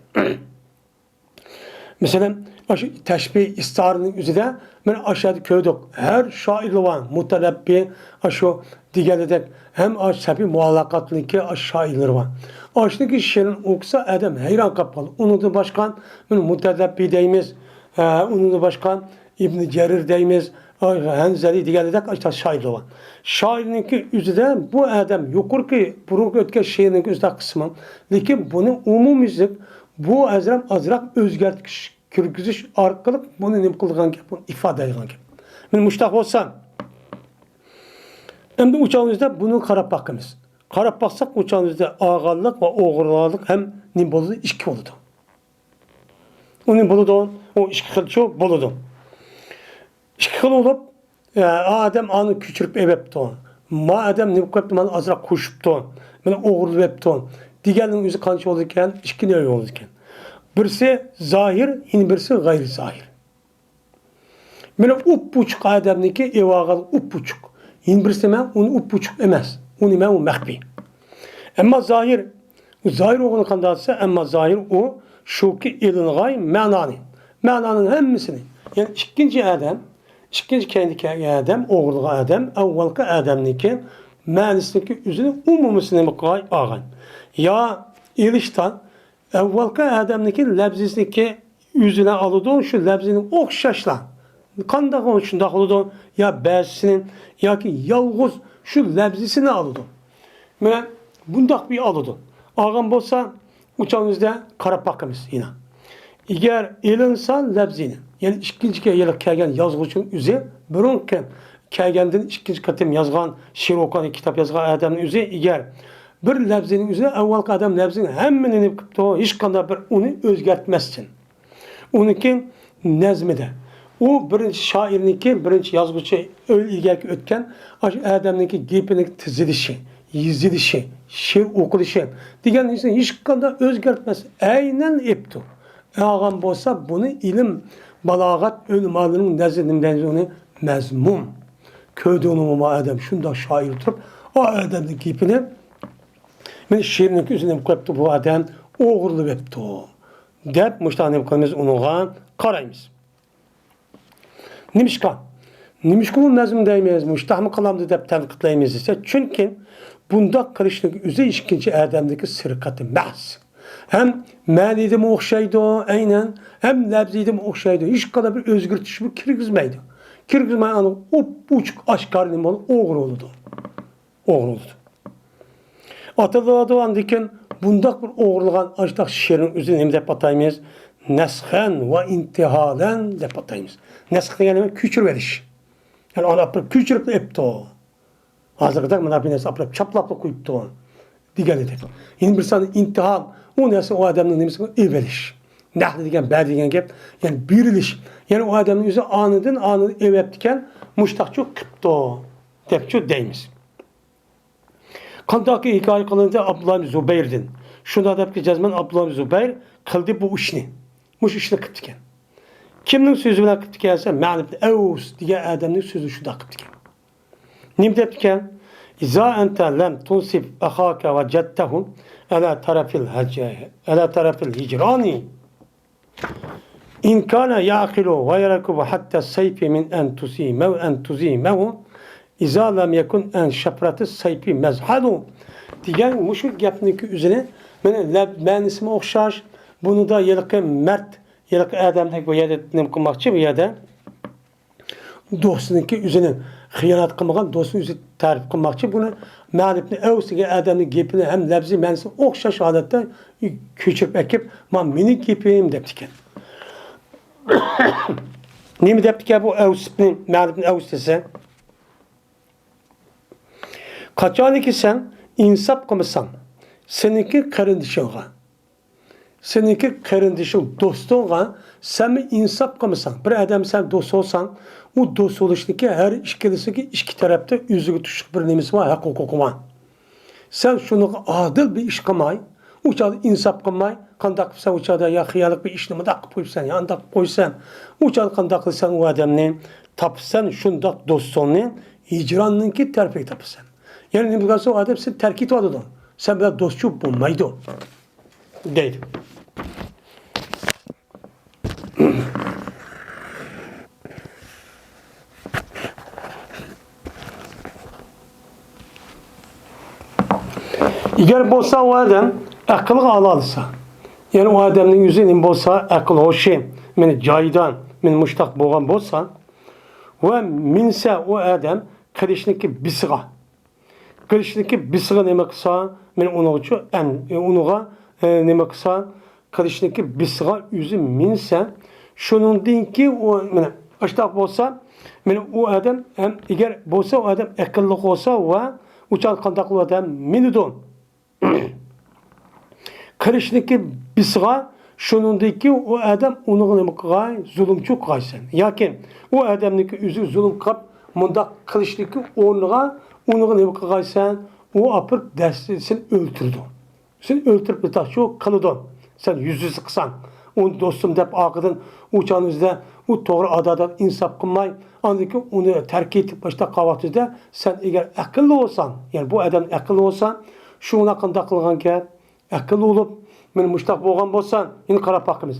مەسىلەن، ئاشۇ تەشبىھ ئىستىئارىنىڭ ئۆزىدە مانا ئاشۇ يەردە كۆردۇق. ھەر شائىرلار بار، مۇتەنەببى، ئاشۇ دېگەندەك، ھەم ئاشۇ سەبىي مۇئەللەقاتنىڭكى ئاشۇ شائىرلىرى بار. ئاشۇنىڭكى شېئىرىنى ئوقۇسا ئادەم ھەيران قاپ قالىدۇ. ئۇنىڭدىن باشقا مانا مۇتەنەببى دەيمىز، ھە، ئۇنىڭدىن باشقا ئىبنى جەرىر دەيمىز، ھەنزەلى دېگەندەك شائىرلار بار. شائىرنىڭكى ئۆزىدە بۇ ئادەم يۇقىرىقى، بۇرۇنقى ئۆتكەن شېئىرنىڭكى ئۆزىدە قىسمى. لېكىن بۇنى ئومۇميۈزلۈك، بۇ ئازراق، ئازراق ئۆزگەرتىش كىرگۈزۈش ئارقىلىق بۇنى نېمە قىلىدىغان گەپ، بۇنى ئىپادىلەيدىغان گەپ. مانا مۇشۇنداق بولسا، ئەمدى ئۇ چاغنىڭ ئۆزىدە بۇنى قاراپ باقىمىز. قاراپ باقساق، ئۇ چاغنىڭ ئۆزىدە ئالغانلىق ۋە ئوغرىلىق ھەم نېمە بولىدۇ؟ ئىككى بولىدۇ. ئۇ نېمە بولىدۇ؟ ئۇ ئىككى خىلچۇ بولىدۇ. ئىككى خىل بولۇپ، ئە، ئا ئادەم ئانى كۆچۈرۈپ ئېلىپتۇ. ما ئادەم نېمە قىلىپتۇ؟ مانا ئازراق قوشۇپتۇ. مانا ئوغرىلىۋېپتۇ. دېگەننىڭ ئۆزى قانچە بولىدىكەن؟ ئىككى نەۋە بولىدىكەن. بىرسى زاھىر، يەنە بىرسى غەيرىي زاھىر. مانا ئۇپئوچۇق ئادەمنىڭكى ئېلىۋالغان ئۇپئوچۇق. يەنە بىرسى نېمە؟ ئۇنى ئۇپئوچۇق ئەمەس. ئۇ نېمە؟ ئۇ مەخپىي. ئەمما زاھىر، زاھىر بولغىنى قانداق دېسە، ئەمما زاھىر ئۇ شۇكى ئېلىنغاي مەنانى. مەنانىڭ ھەممىسىنى. يەنى ئىككىنچى ئادەم، ئىككىنچى كەينىدە كەلگەن ئادەم، ئوغرىلىغان ئادەم، ئەۋۋەلقى ئادەمنىڭكى مەنىسىنىڭكى ئۆزىنى ئومۇمىسىنى نېمە قىلغاي ئالغان. يا ئېلىشتا ئەۋۋەلقى ئادەمنىڭكى لەپزىسىنىڭكى ئۆزىنى ئالىدۇ، شۇ لەپزىنى ئوخشاشلا. قانداق شۇنداق بولىدۇ؟ يا بەزىسىنى ياكى يالغۇز شۇ لەپزىسىنى ئالىدۇ. مانا بۇنداق بىر ئالىدۇ. ئالغان بولسا، ئۇ چاغنىڭ ئۆزىدە قاراپ باقىمىز يەنە. ئەگەر ئېلىنسا لەپزىنى، يەنى ئىككىنچى يىل كەلگەن يازغۇچىنىڭ ئۆزى، بۇرۇنقى كەلگەندىن ئىككىنچى قېتىم يازغان، شېئىر ئوقۇغان، كىتاب يازغان ئادەمنىڭ ئۆزى، ئەگەر بىر لەپزىنىڭ ئۆزى ئەۋۋەلقى ئادەم لەپزىنىڭ ھەممىنى نېمە قىپتۇ، ھېچقانداق بىر ئۇنى ئۆزگەرتمەستىن. ئۇنىڭكى نەزمىدە، ئۇ بىرىنچى شائىرنىڭكى، بىرىنچى يازغۇچى ئۆي ئىگەكى ئۆتكەن ئاشۇ ئادەمنىڭكى گېپىنىڭ تىزىلىشى، يېزىلىشى، شېئىر ئوقۇلۇشى دېگەن نەرسىنى ھېچقانداق ئۆزگەرتمەس، ئەينەن ئېپتۇ. ئالغان بولسا، بۇنى ئىلىم، بالاغەت ئۆلىمالىرىنىڭ نەزىرىدە نېمە دەيمىز ئۇنى؟ مەزمۇم. كۆردۈڭمۇ، ما ئادەم شۇنداق شائىر تۇرۇپ، ئا ئادەمنىڭ گېپىنى، مېنى شېئىرنىڭ ئۆزىنى نېمە قىلىپتۇ بۇ ئادەم؟ ئوغرىلىۋېپتۇ. دەپ مۇشۇنداق نېمە قىلىمىز، ئۇنىڭغا قارايمىز. نېمىشقا؟ نېمىشقا بۇ مەزمۇم دەيمىز، مۇشۇنداقمۇ قىلامدۇ دەپ تەنقىدلەيمىز دېسە، چۈنكى بۇنداق قىلىشنىڭ ئۆزى ئىككىنچى ئادەمدىكى سىرقىتى مەھس. ھەم مەنىدىمۇ ئوخشايدۇ، ئەينەن، ھەم لەپزىدىمۇ ئوخشايدۇ. ھېچقانداق بىر ئۆزگىرتىشمۇ كىرگۈزمەيدۇ. كىرگۈزمەي ئانا ئوپئوچۇق ئاشكارا نېمە بولىدۇ؟ ئوغرى بولىدۇ. ئوغرى بولىدۇ. ئاتىلىۋاتىدۇ. ئاندىن كېيىن بۇنداق بىر ئوغرىلىغان ئاشۇنداق شېئىرنىڭ ئۆزىنى نېمە دەپ ئاتايمىز؟ نەسخەن ۋە ئىنتىھالەن دەپ ئاتايمىز. نەسخ دېگەن نېمە؟ كۆچۈرۈۋېلىش. يەنى ئۇنى ئاپىرىپ كۆچۈرۈپ ئېپتۇ. ھازىرقىدەك مانا بۇ نەرسە ئاپىرىپ چاپلاپلا قويۇپتۇ دېگەن ئىدى. يەنە بىر سان ئىنتىھال، ئۇ نەرسە ئۇ ئادەمنىڭ نېمىسىنى ئېلىۋېلىش. نەھلى دېگەن بەر دېگەن گەپ، يەنى بېرىلىش. يەنى ئۇ ئادەمنىڭ ئۆزى ئانىدىن ئانىنى ئېلىۋەپتىكەن، مۇشتاقچۇ قىپتۇ دەپچۇ دەيمىز. قانداقكى ھېكايە قىلىندى ئابدۇللا ئىبن زۇبەيردىن. شۇنداق دەپكى جەزمەن ئابدۇللا ئىبن زۇبەير قىلدى بۇ ئىشنى. مۇشۇ ئىشنى قىپتىكەن. كىمنىڭ سۆزى بىلەن قىپتىكەن دېسە، مەن ئىبن ئەۋس دېگەن ئادەمنىڭ سۆزى شۇنداق قىپتىكەن. نېمە دەپتىكەن؟ إذا أنت لم تنصف أخاك وجدته على طرف الهج-، على طرف الهجران. إن كان يعقل ويركب حد السيف من أن تزيمه، أن تزيمه، إذا لم يكن عن شفرة السيف مزحل. دېگەن مۇشۇ گەپنىڭكى ئۆزىنى، مانا لەپ-، مەنىسىمۇ ئوخشاش. بۇنىدا ھېلىقى مەرد، ھېلىقى ئادەمدەك بۇ يەردە نېمە قىلماقچى، بۇ يەردە دوستىنىڭكى ئۆزىنى خىيانەت قىلمىغان، دوستىنى ئۆزى تەرىپ قىلماقچى. بۇنى مەن ئىبن ئەۋس دېگەن ئادەمنىڭ گېپىنى ھەم لەپزى مەنىسى ئوخشاش ھالەتتە كۆچۈرۈپ ئەكىپ، مانا مېنىڭ گېپىم دەپتىكەن. نېمە دەپتىكەن بۇ ئەۋس ئىبن، مەن ئىبن ئەۋس دېسە؟ قاچانكى سەن ئىنساپ قىلمىساڭ، سېنىڭكى قېرىندىشىڭغا، سېنىڭكى قېرىندىشىڭ، دوستۇڭغا سەنمۇ ئىنساپ قىلمىساڭ، بىر ئادەم سەن دوست بولساڭ، ئۇ دوست بولۇشنىڭكى ھەر ئىككىلىسىگە ئىككى تەرەپتە ئۆزىگە تۇشلۇق بىر نېمىسى بار، ھەق ھوقۇقى بار. سەن شۇنىڭغا ئادىل بىر ئىش قىلماي، ئۇ چاغدا ئىنساپ قىلماي، قانداق قىلساڭ ئۇ چاغدا يا خىياللىق بىر ئىشنى مۇنداق قىلىپ قويۇپسەن، يا ئانداق قىلىپ قويىسەن، ئۇ چاغدا قانداق قىلساڭ ئۇ ئادەمنى تاپىسەن، شۇنداق دوستۇڭنى ھىجراننىڭكى تەرىپىگە تاپىسەن. يەنى نېمە دېگەن سۆز؟ ئۇ ئادەم سېنى تەرك ئېتىۋاتىدۇ. سەن بىلەن دوستچۇ بولمايدۇ. دەيدۇ. ئەگەر بولسا ئۇ ئادەم ئەقىلگە ئالالىسا، يەنى ئۇ ئادەمنىڭ ئۆزى نېمە بولسا، ئەقىل ھوشى مېنى جايىدا، مېنى مۇشتاق بولغان بولسا، ۋە مىنسە ئۇ ئادەم قىلىچنىڭكى بىسىغا، قىلىچنىڭكى بىسىغا نېمە قىلسا، مەن ئۇنىڭغىچۇ ئەن-، ئۇنىڭغا، ئە، نېمە قىلسا، قىلىچنىڭكى بىسىغا ئۆزى مىنسە، شۇنىڭدىن كېيىن ئۇ، مانا، ئاشتاق بولسا، مانا ئۇ ئادەم ھەم ئەگەر بولسا، ئۇ ئادەم ئەقىللىق بولسا ۋە ئۇ چاغدا قانداق قىلىدۇ؟ ئادەم مىنىدۇ. قىلىچنىڭكى بىسىغا، شۇنىڭدىكى ئۇ ئادەم ئۇنىڭغا نېمە قىلغاي؟ زۇلۇمچۇ قىلغايسەن. ياكى ئۇ ئادەمنىڭكى ئۆزى زۇلۇم قىلىپ، مۇنداق قىلىچنىڭكى ئورنىغا ئۇنىڭغا نېمە قىلغايسەن؟ ئۇ ئاپىرىپ دەسسىسىنى ئۆلتۈرىدۇ. سېنى ئۆلتۈرۈپ ئېتاقچۇ قىلىدۇ. سەن يۈز يۈزلۈك قىلساڭ، ئۇنى دوستۇم دەپ ئارقىدىن ئۇ چاغنىڭ ئۆزىدە ئۇ توغرا ئادالەت ئىنساپ قىلماي، ئاندىن كېيىن ئۇنى تەرك ئېتىپ باشلاپ قالغان ۋاقتىدا سەن ئەگەر ئەقىللىق بولساڭ، يەنى بۇ ئادەم ئەقىللىق بولسا، شۇڭا قانداق قىلغان گەپ؟ ئەقىللىق بولۇپ، مانا مۇشتاق بولغان بولسا، يەنە قاراپ باقىمىز.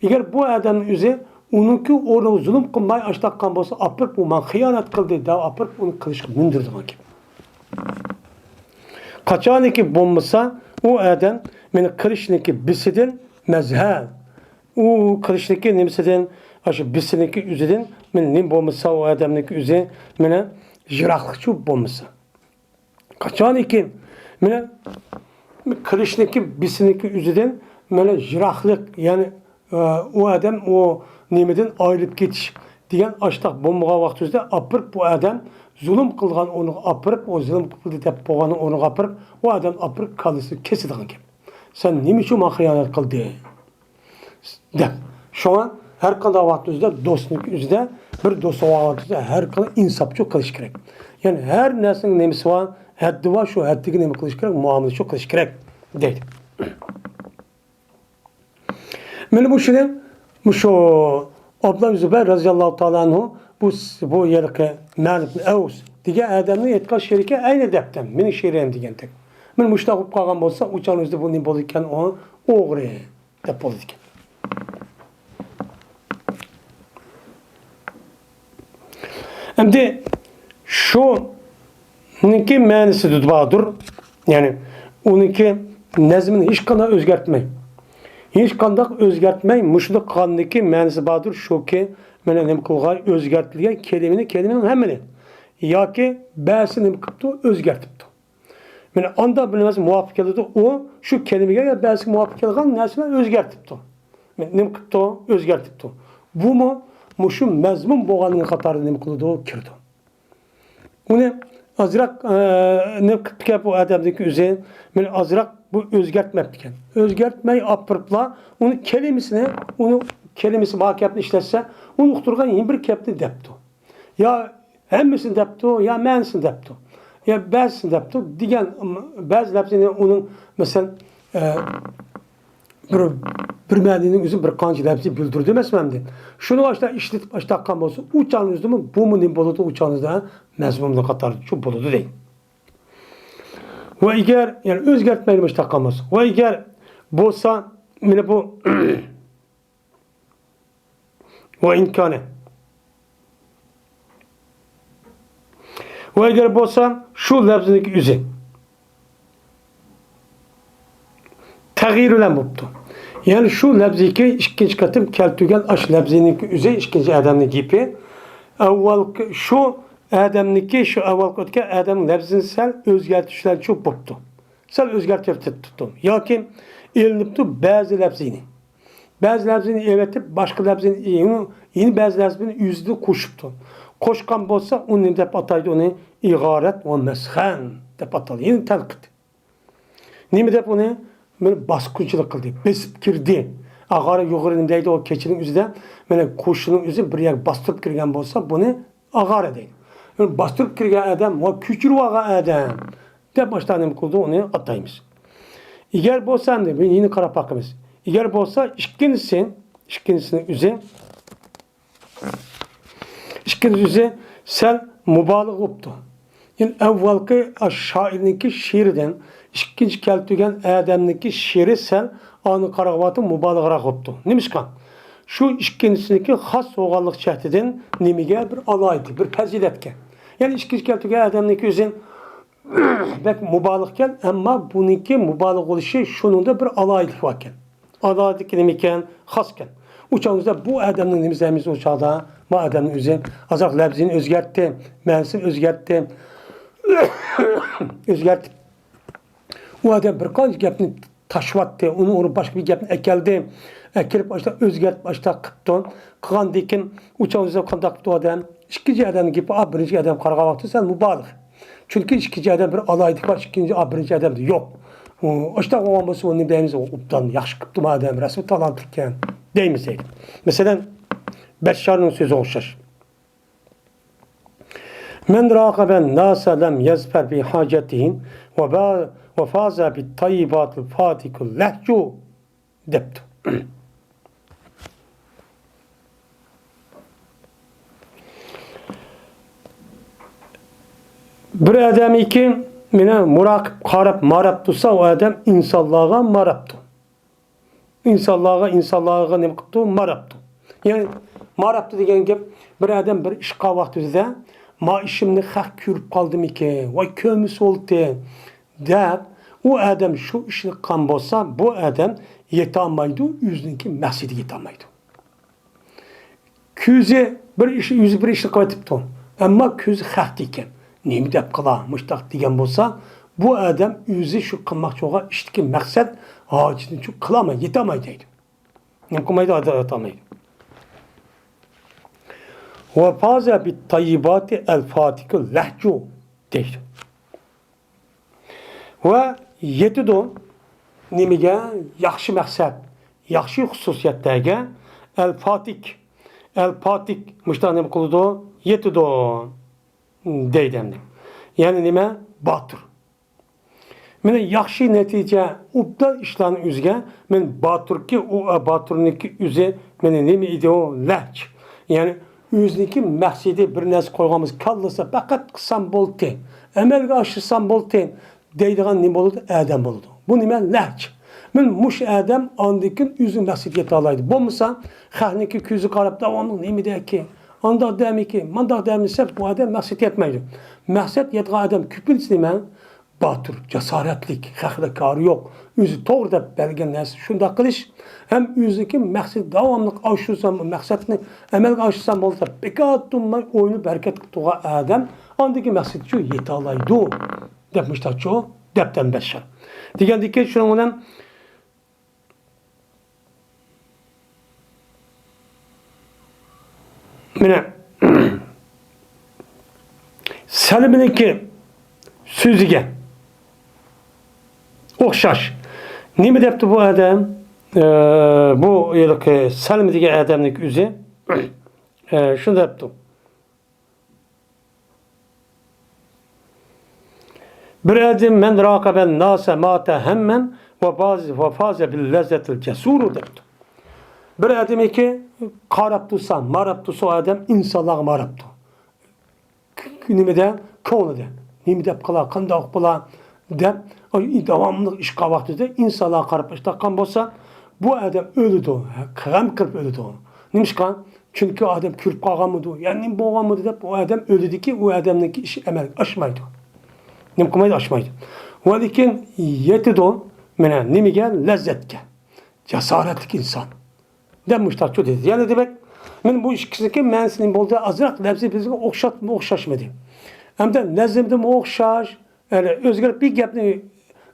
ئەگەر بۇ ئادەمنىڭ ئۆزى ئۇنىڭكى ئورنىغا زۇلۇم قىلماي ئاشتاق قىلغان بولسا، ئاپىرىپ ئۇ ماڭا خىيانەت قىلدى دەپ ئاپىرىپ ئۇنى قىلىچقا مىندۈرىدىغان گەپ. قاچانكى بولمىسا، ئۇ ئادەم مانا قىلىچنىڭكى بىسىدىن مەزھەل. ئۇ قىلىچنىڭكى نېمىسىدىن، ئاشۇ بىسىنىڭكى ئۆزىدىن مانا نېمە بولمىسا، ئۇ ئادەمنىڭكى ئۆزى مانا يىراقلىقچۇ بولمىسا. قاچانكى مانا قىلىچنىڭكى بىسىنىڭكى ئۆزىدىن مانا يىراقلىق، يەنى ئۇ ئادەم ئۇ نېمىدىن ئايرىلىپ كېتىش دېگەن ئاشتاق بولمىغان ۋاقتىدا ئاپىرىپ بۇ ئادەم زۇلۇم قىلغان ئورنىغا ئاپىرىپ، ئۇ زۇلۇم قىلدى دەپ بولغان ئورنىغا ئاپىرىپ، ئۇ ئادەم ئاپىرىپ كاللىسىنى كېسىدىغان گەپ. سەن نېمە ئۈچۈن ماڭا خىيانەت قىلدىڭ؟ دەپ. شۇڭا ھەر قانداق ۋاقىت ئۆزىدە دوستنىڭكى ئۆزىدە بىر دوست بولغان ۋاقتىدا ھەر قانداق ئىنساپچۇ قىلىش كېرەك. يەنى ھەر نەرسىنىڭ نېمىسى بار، ھەددى بار، شۇ ھەددىگە نېمە قىلىش كېرەك، مۇئامىلىچۇ قىلىش كېرەك دەيدۇ. مانا بۇ شۇنى، مۇشۇ ئابدۇللا زۇبەير رەزىياللاھۇ تائالا ئەنھۇ بۇ، بۇ يەرقى مەلىك ئەۋس دېگەن ئادەمنىڭ ئېيتقان شېئىرىكەن، ئەينى دەپتىم، مېنىڭ شېئىرىم دېگەنتەك. مانا مۇشۇنداق بولۇپ قالغان بولسا، ئۇ چاغنىڭ ئۆزىدە بۇ نېمە بولىدىكەن؟ ئۇ ئوغرى دەپ بولىدىكەن. ئەمدى شۇنىڭكى مەنىسى بارىدۇ، يەنى ئۇنىڭكى نەزمىنى ھېچقانداق ئۆزگەرتمەي، ھېچقانداق ئۆزگەرتمەي مۇشۇنداق قىلغاندىكى مەنىسى باردۇر، شۇكى، مانا نېمە قىلغان، ئۆزگەرتىلگەن كەلىمىنى، كەلىمىنىڭ ھەممىنى ياكى بەزىسىنى نېمە قىپتۇ؟ ئۆزگەرتىپتۇ. مانا ئاندا بىر نەرسە مۇۋاپىق كېلىدۇ، ئۇ شۇ كەلىمىگە يا بەزىسىگە مۇۋاپىق كېلىدىغان نەرسىنى ئۆزگەرتىپتۇ. نېمە قىپتۇ؟ ئۆزگەرتىپتۇ. بۇمۇ مۇشۇ مەزمۇن بولغانلىقى قاتارىدا نېمە قىلىدۇ؟ كىرىدۇ. ئۇنى ئازراق، ئە، نېمە قىپتىكەن بۇ ئادەمنىڭكى ئۆزى؟ مانا ئازراق بۇ ئۆزگەرتمەپتىكەن. ئۆزگەرتمەي ئاپىرىپلا ئۇنى كەلىمىسىنى، ئۇنى كەلىمىسى بار گەپنى ئىشلەتسە، ئۇنى ئۇقتۇرغان يەنە بىر گەپنى دەپتۇ. يا ھەممىسىنى دەپتۇ، يا مەنىسىنى دەپتۇ، يا بەزىسىنى دەپتۇ دېگەن بەزى لەپزىنى ئۇنىڭ، مەسىلەن، ئە، بىر، بىر مەنىنىڭ ئۆزى بىر قانچە لەپزى بىلدۈرىدۇ ئەمەسمۇ ئەمدى؟ شۇنى ئاشتا ئىشلىتىپ ئاشتاققان بولسا، ئۇ چاغنىڭ ئۆزىدىمۇ بۇمۇ نېمە بولىدۇ؟ ئۇ چاغنىڭ ئۆزىدە مەزمۇننىڭ قاتارىدا شۇ بولىدۇ دەيدۇ. ۋە ئەگەر، يەنى ئۆزگەرتمەيلى ئاشتاققان بولسا، ۋە ئەگەر بولسا، مانا بۇ ۋە ئىمكانى. ۋە ئەگەر بولسا شۇ لەپزىنىڭكى ئۆزى تەغيىر بىلەن بوپتۇ. يەنى شۇ لەپزىكى ئىككىنچى قېتىم كەلتۈرگەن ئاش لەپزىنىڭكى ئۆزى ئىككىنچى ئادەمنىڭ گېپى. ئەۋۋەلكى شۇ ئادەمنىڭكى، شۇ ئەۋۋەلكى ئۆتكەن ئادەمنىڭ لەپزىنى سەل ئۆزگەرتىش بىلەن چوپ بوپتۇ. سەل ئۆزگەرتىۋېتىپتۇ. ياكى ئېلىنىپتۇ بەزى لەپزىنى. بەزى لەپزىنى ئېلىۋېتىپ، باشقا لەپزىنى، يەنە، يەنە بەزى لەپزىنى ئۆزىدىن قوشۇپتۇ. قوشقان بولسا، ئۇنى نېمە دەپ ئاتايدۇ؟ ئۇنى ئىغارەت ۋە مەسخەن دەپ ئاتايدۇ. يەنى تەنقىد. نېمە دەپ ئۇنى؟ مانا باسقۇنچىلىق قىلدى، بېسىپ كىردى. ئاغارە يۇغىرى نېمە دەيدۇ؟ ئۇ كېچىنىڭ ئۆزىدە، مانا قوشۇننىڭ ئۆزى بىر يەرگە باستۇرۇپ كىرگەن بولسا، بۇنى ئاغارە دەيدۇ. يەنى باستۇرۇپ كىرگەن ئادەم ۋە كۆچۈرۈۋالغان ئادەم دەپ باشتا نېمە قىلىدۇ، ئۇنى ئاتايمىز. ئەگەر بولسا، ئەمدى بۇنى يەنە قاراپ باقىمىز. ئەگەر بولسا، ئىككىنچىسى، ئىككىنچىسىنىڭ ئۆزى، ئىككىنچى ئۆزى سەل مۇبالىغە بوپتۇ. يەنى ئەۋۋەلقى شائىرنىڭكى شېئىرىدىن ئىككىنچى كەلتۈرگەن ئادەمنىڭكى شېئىرى سەل ئانا قارىغۇاتى مۇبالىغىراق بوپتۇ. نېمىشقا؟ شۇ ئىككىنچىسىنىڭكى خاس بولغانلىق جەھىتىدىن نېمىگە بىر ئالاھىدە، بىر پەزىلەتكە. يەنى ئىككىنچى كەلتۈرگەن ئادەمنىڭكى ئۆزى بەك مۇبالىغىكەن، ئەمما بۇنىڭكى مۇبالىغە بولۇشى شۇنىڭدا بىر ئالاھىدىلىك باركەن. ئالاھىدىلىكى نېمىكەن؟ خاسكەن. ئۇ چاغدا بۇ ئادەمنىڭ نېمىسى ئەمەس ئۇ چاغدا؟ بۇ ئادەمنىڭ ئۆزى ئازراق لەپزىنى ئۆزگەرتتى، مەنىسىنى ئۆزگەرتتى. ئۆزگەرتىپ، ئۇ ئادەم بىر قانچە گەپنى تاشلىۋەتتى، ئۇنىڭ ئورنىغا باشقا بىر گەپنى ئەكەلدى. ئەكىرىپ، ئاشۇنداق ئۆزگەرتىپ، ئاشۇنداق قىپتۇ. قىلغاندىن كېيىن ئۇ چاغدا قانداق قىپتۇ ئادەم؟ ئىككىنچى ئادەمنىڭ گېپى، ئا، بىرىنچى ئادەم قارىغان ۋاقتىدا سەن مۇبالىغە. چۈنكى ئىككىنچى ئادەم بىر ئالاھىدىلىكى بار، ئىككىنچى، ئا، بىرىنچى ئادەمدە يوق. ئۇ، ئاشۇنداق بولغان بولسا، ئۇنى دەيمىز، ئۇ ئوبدان ياخشى قىپتۇ، ما ئادەم رەسمى تالانتلىقكەن دەيمىز دەيدۇ. مەسىلەن، بەششارنىڭ سۆزىگە ئوخشاش. مەن راقەبەن ناسە لەم يەزفەر بى ھاجەتىھىم ۋە با-، ۋە فازە بىت تەييىباتىل فاتىكۇل لەھجۇ دەپتۇ. بىر ئادەمكى مېنى مۇراقىب قاراپ ماراپ تۇرسا، ئۇ ئادەم ئىنسانلارغا ماراپتۇ. ئىنسانلارغا، ئىنسانلارغا نېمە قىپتۇ؟ ماراپتۇ. يەنى ماراپتۇ دېگەن گەپ، بىر ئادەم بىر ئىش قىلغان ۋاقتىدا، ما ئىشىمنى خەق كۆرۈپ قالدىمىكىن، ۋاي كۆرمىسە بولدى دەپ، ئۇ ئادەم شۇ ئىشنى قىلغان بولسا، بۇ ئادەم يېتەلمەيدۇ، ئۆزىنىڭكى مەقسىتىگە يېتەلمەيدۇ. كۆزى بىر ئىش، يۈزى بىر ئىشنى قىلىۋېتىپتۇ. ئەمما كۆزى خەقتە ئىكەن. نېمە دەپ قىلا، مۇشتاق دېگەن بولسا، بۇ ئادەم ئۆزى شۇ قىلماقچى بولغان ئىشتىكى مەقسەت ھاجىتىنى شۇ قىلالماي، يېتەلمەي دەيدۇ. نېمە قىلمايدۇ؟ ئادەم يېتەلمەيدۇ. ۋە فازە بىت تەييىباتى ئەل فاتىكۇ لەھجۇ دەيدۇ. ۋە يېتىدۇ نېمىگە؟ ياخشى مەقسەت، ياخشى خۇسۇسىيەتلەرگە. ئەل فاتىك، ئەل فاتىك مۇشۇنداق نېمە قىلىدۇ؟ يېتىدۇ دەيدۇ ئەمدى. يەنى نېمە؟ باتۇر. مانا ياخشى نەتىجە، ئوبدان ئىشلارنى ئۆزىگە، مانا باتۇركى، ئۇ، ئە، باتۇرنىڭكى ئۆزى، مانا نېمە ئىدى ئۇ؟ لەھج. يەنى ئۆزىنىڭكى مەقسىتى، بىر نەرسە قويغان بولسا، كاللىسىدا پەقەت قىلسام بولدى، ئەمەلگە ئاشۇرسام بولدى دەيدىغان نېمە بولىدۇ؟ ئادەم بولىدۇ. بۇ نېمە؟ لەھج. مانا مۇشۇ ئادەم ئاندىن كېيىن ئۆزىنىڭ مەقسىتىگە يېتەلەيدۇ. بولمىسا، خەقنىڭكى كۆزىگە قاراپ داۋاملىق نېمە دەكى، ئانداق دەمىكى، مانداق دەمىسە، بۇ ئادەم مەقسەتكە يەتمەيدۇ. مەقسەت يەتكەن ئادەم كۆپىنچىسى نېمە؟ باتۇر، جاسارەتلىك، خەقلىك كارى يوق، ئۆزى توغرا دەپ بەرگەن نەرسە شۇنداق قىلىش ھەم ئۆزىنىڭكى مەقسىتى داۋاملىق ئاشۇرسام، مەقسەتنى ئەمەلگە ئاشۇرسام بولدى دەپ بىكار تۇرماي ئويلىنىپ ھەرىكەت قىلىپ تۇرغان ئادەم ئاندىكى مەقسىتىگە يېتەلەيدۇ دەپ مۇشتاقچۇ دەپتەن بەششار دېگەندىكى شۇنىڭ بىلەن مانا سەلىمىنىڭكى سۆزىگە ئوخشاش. نېمە دەپتۇ بۇ ئادەم؟ ئە، بۇ ھېلىقى سەلىمە دېگەن ئادەمنىڭ ئۆزى، ئە، شۇنداق دەپتۇ. بىر ئادەم مەن راقەبەن ناسە ماتە ھەممەن ۋە فاز-، ۋە فازە بىل لەززەتىل جەسۇرۇ دەپتۇ. بىر ئادەمكى قاراپ تۇرسا، ماراپ تۇرسا، ئۇ ئادەم ئىنسانلارغا ماراپتۇ. ك-، نېمىدە؟ كۆڭلىدە. نېمە دەپ قىلا، قانداق بولا دەپ، داۋاملىق ئىش قىلغان ۋاقتىدا ئىنسانلارغا قاراپ ئىش تاققان بولسا، بۇ ئادەم ئۆلىدۇ، غەم قىلىپ ئۆلىدۇ. نېمىشقا؟ چۈنكى ئادەم كۆرۈپ قالغانمىدۇ، يا نېمە بولغانمىدۇ دەپ ئۇ ئادەم ئۆلىدىكى، ئۇ ئادەمنىڭكى ئىشى ئەمەلگە ئاشمايدۇ. نېمە قىلمايدۇ؟ ئاشمايدۇ. ۋە لېكىن يېتىدۇ، مانا نېمىگە؟ لەززەتكە. جاسارەتلىك ئىنسان. دەپ مۇشتاقچۇ دېدى. يەنە دېمەك، مانا بۇ ئىككىسىنىڭكى مەنىسى نېمە بولدى؟ ئازراق لەپزى بىزگە ئوخشاتمۇ ئوخشاشمىدى؟ ئەمدى نەزمدىمۇ ئوخشاش، يەنى ئۆزگەرتىپ بىر گەپنى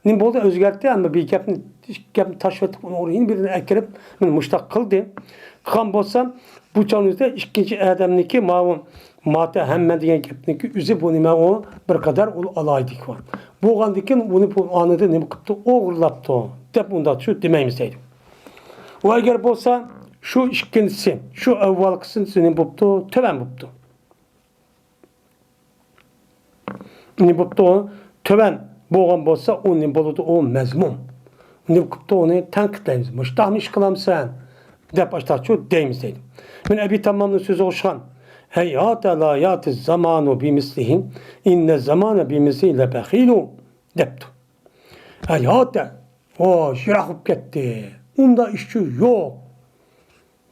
نېمە بولدى؟ ئۆزگەرتتى، ئەمما بىر گەپنى، ئىككى گەپنى تاشلىۋېتىپ، ئۇنىڭ ئورنىغا يەنە بىرىنى ئەكىرىپ، مانا مۇشتاق قىلدى. قىلغان بولسا، بۇ چاغنىڭدا ئىككىنچى ئادەمنىڭكى ماۋۇ ماتە ھەممە دېگەن گەپنىڭكى ئۆزى بۇ نېمە ئۇ؟ بىر قەدەر ئۇ ئالاھىدىلىكى بار. بولغاندىكىن ئۇنى بۇ ئانىدا نېمە قىپتۇ؟ ئوغرىلاپتۇ دەپ ئۇنداق شۇ دېمەيمىز دەيدۇ. ئۇ ئەگەر بولسا، شۇ ئىككىنچىسى، شۇ ئەۋۋالقىسى نېمە بوپتۇ؟ تۆۋەن بوپتۇ. نېمە بوپتۇ؟ تۆۋەن بولغان بولسا، ئۇ نېمە بولىدۇ؟ ئۇ مەزمۇم. نېمە قىپتۇ؟ ئۇنى تەنقىدلەيمىز. مۇشتاقمۇ ئىش قىلامسەن؟ دەپ ئاشتاقچۇ دەيمىز دەيدۇ. مەن ئەبى تاممامنىڭ سۆزىگە ئوخشىغان. ھەيھاتە لا ياتى زامانۇ بىمىسلىھى، ئىننە زامانە بىمىسلىھى لەبەخىلۇ دەپتۇ. ھەيھاتە، ۋاي، يىراق بولۇپ كەتتى. ئۇنداق ئىشچۇ يوق.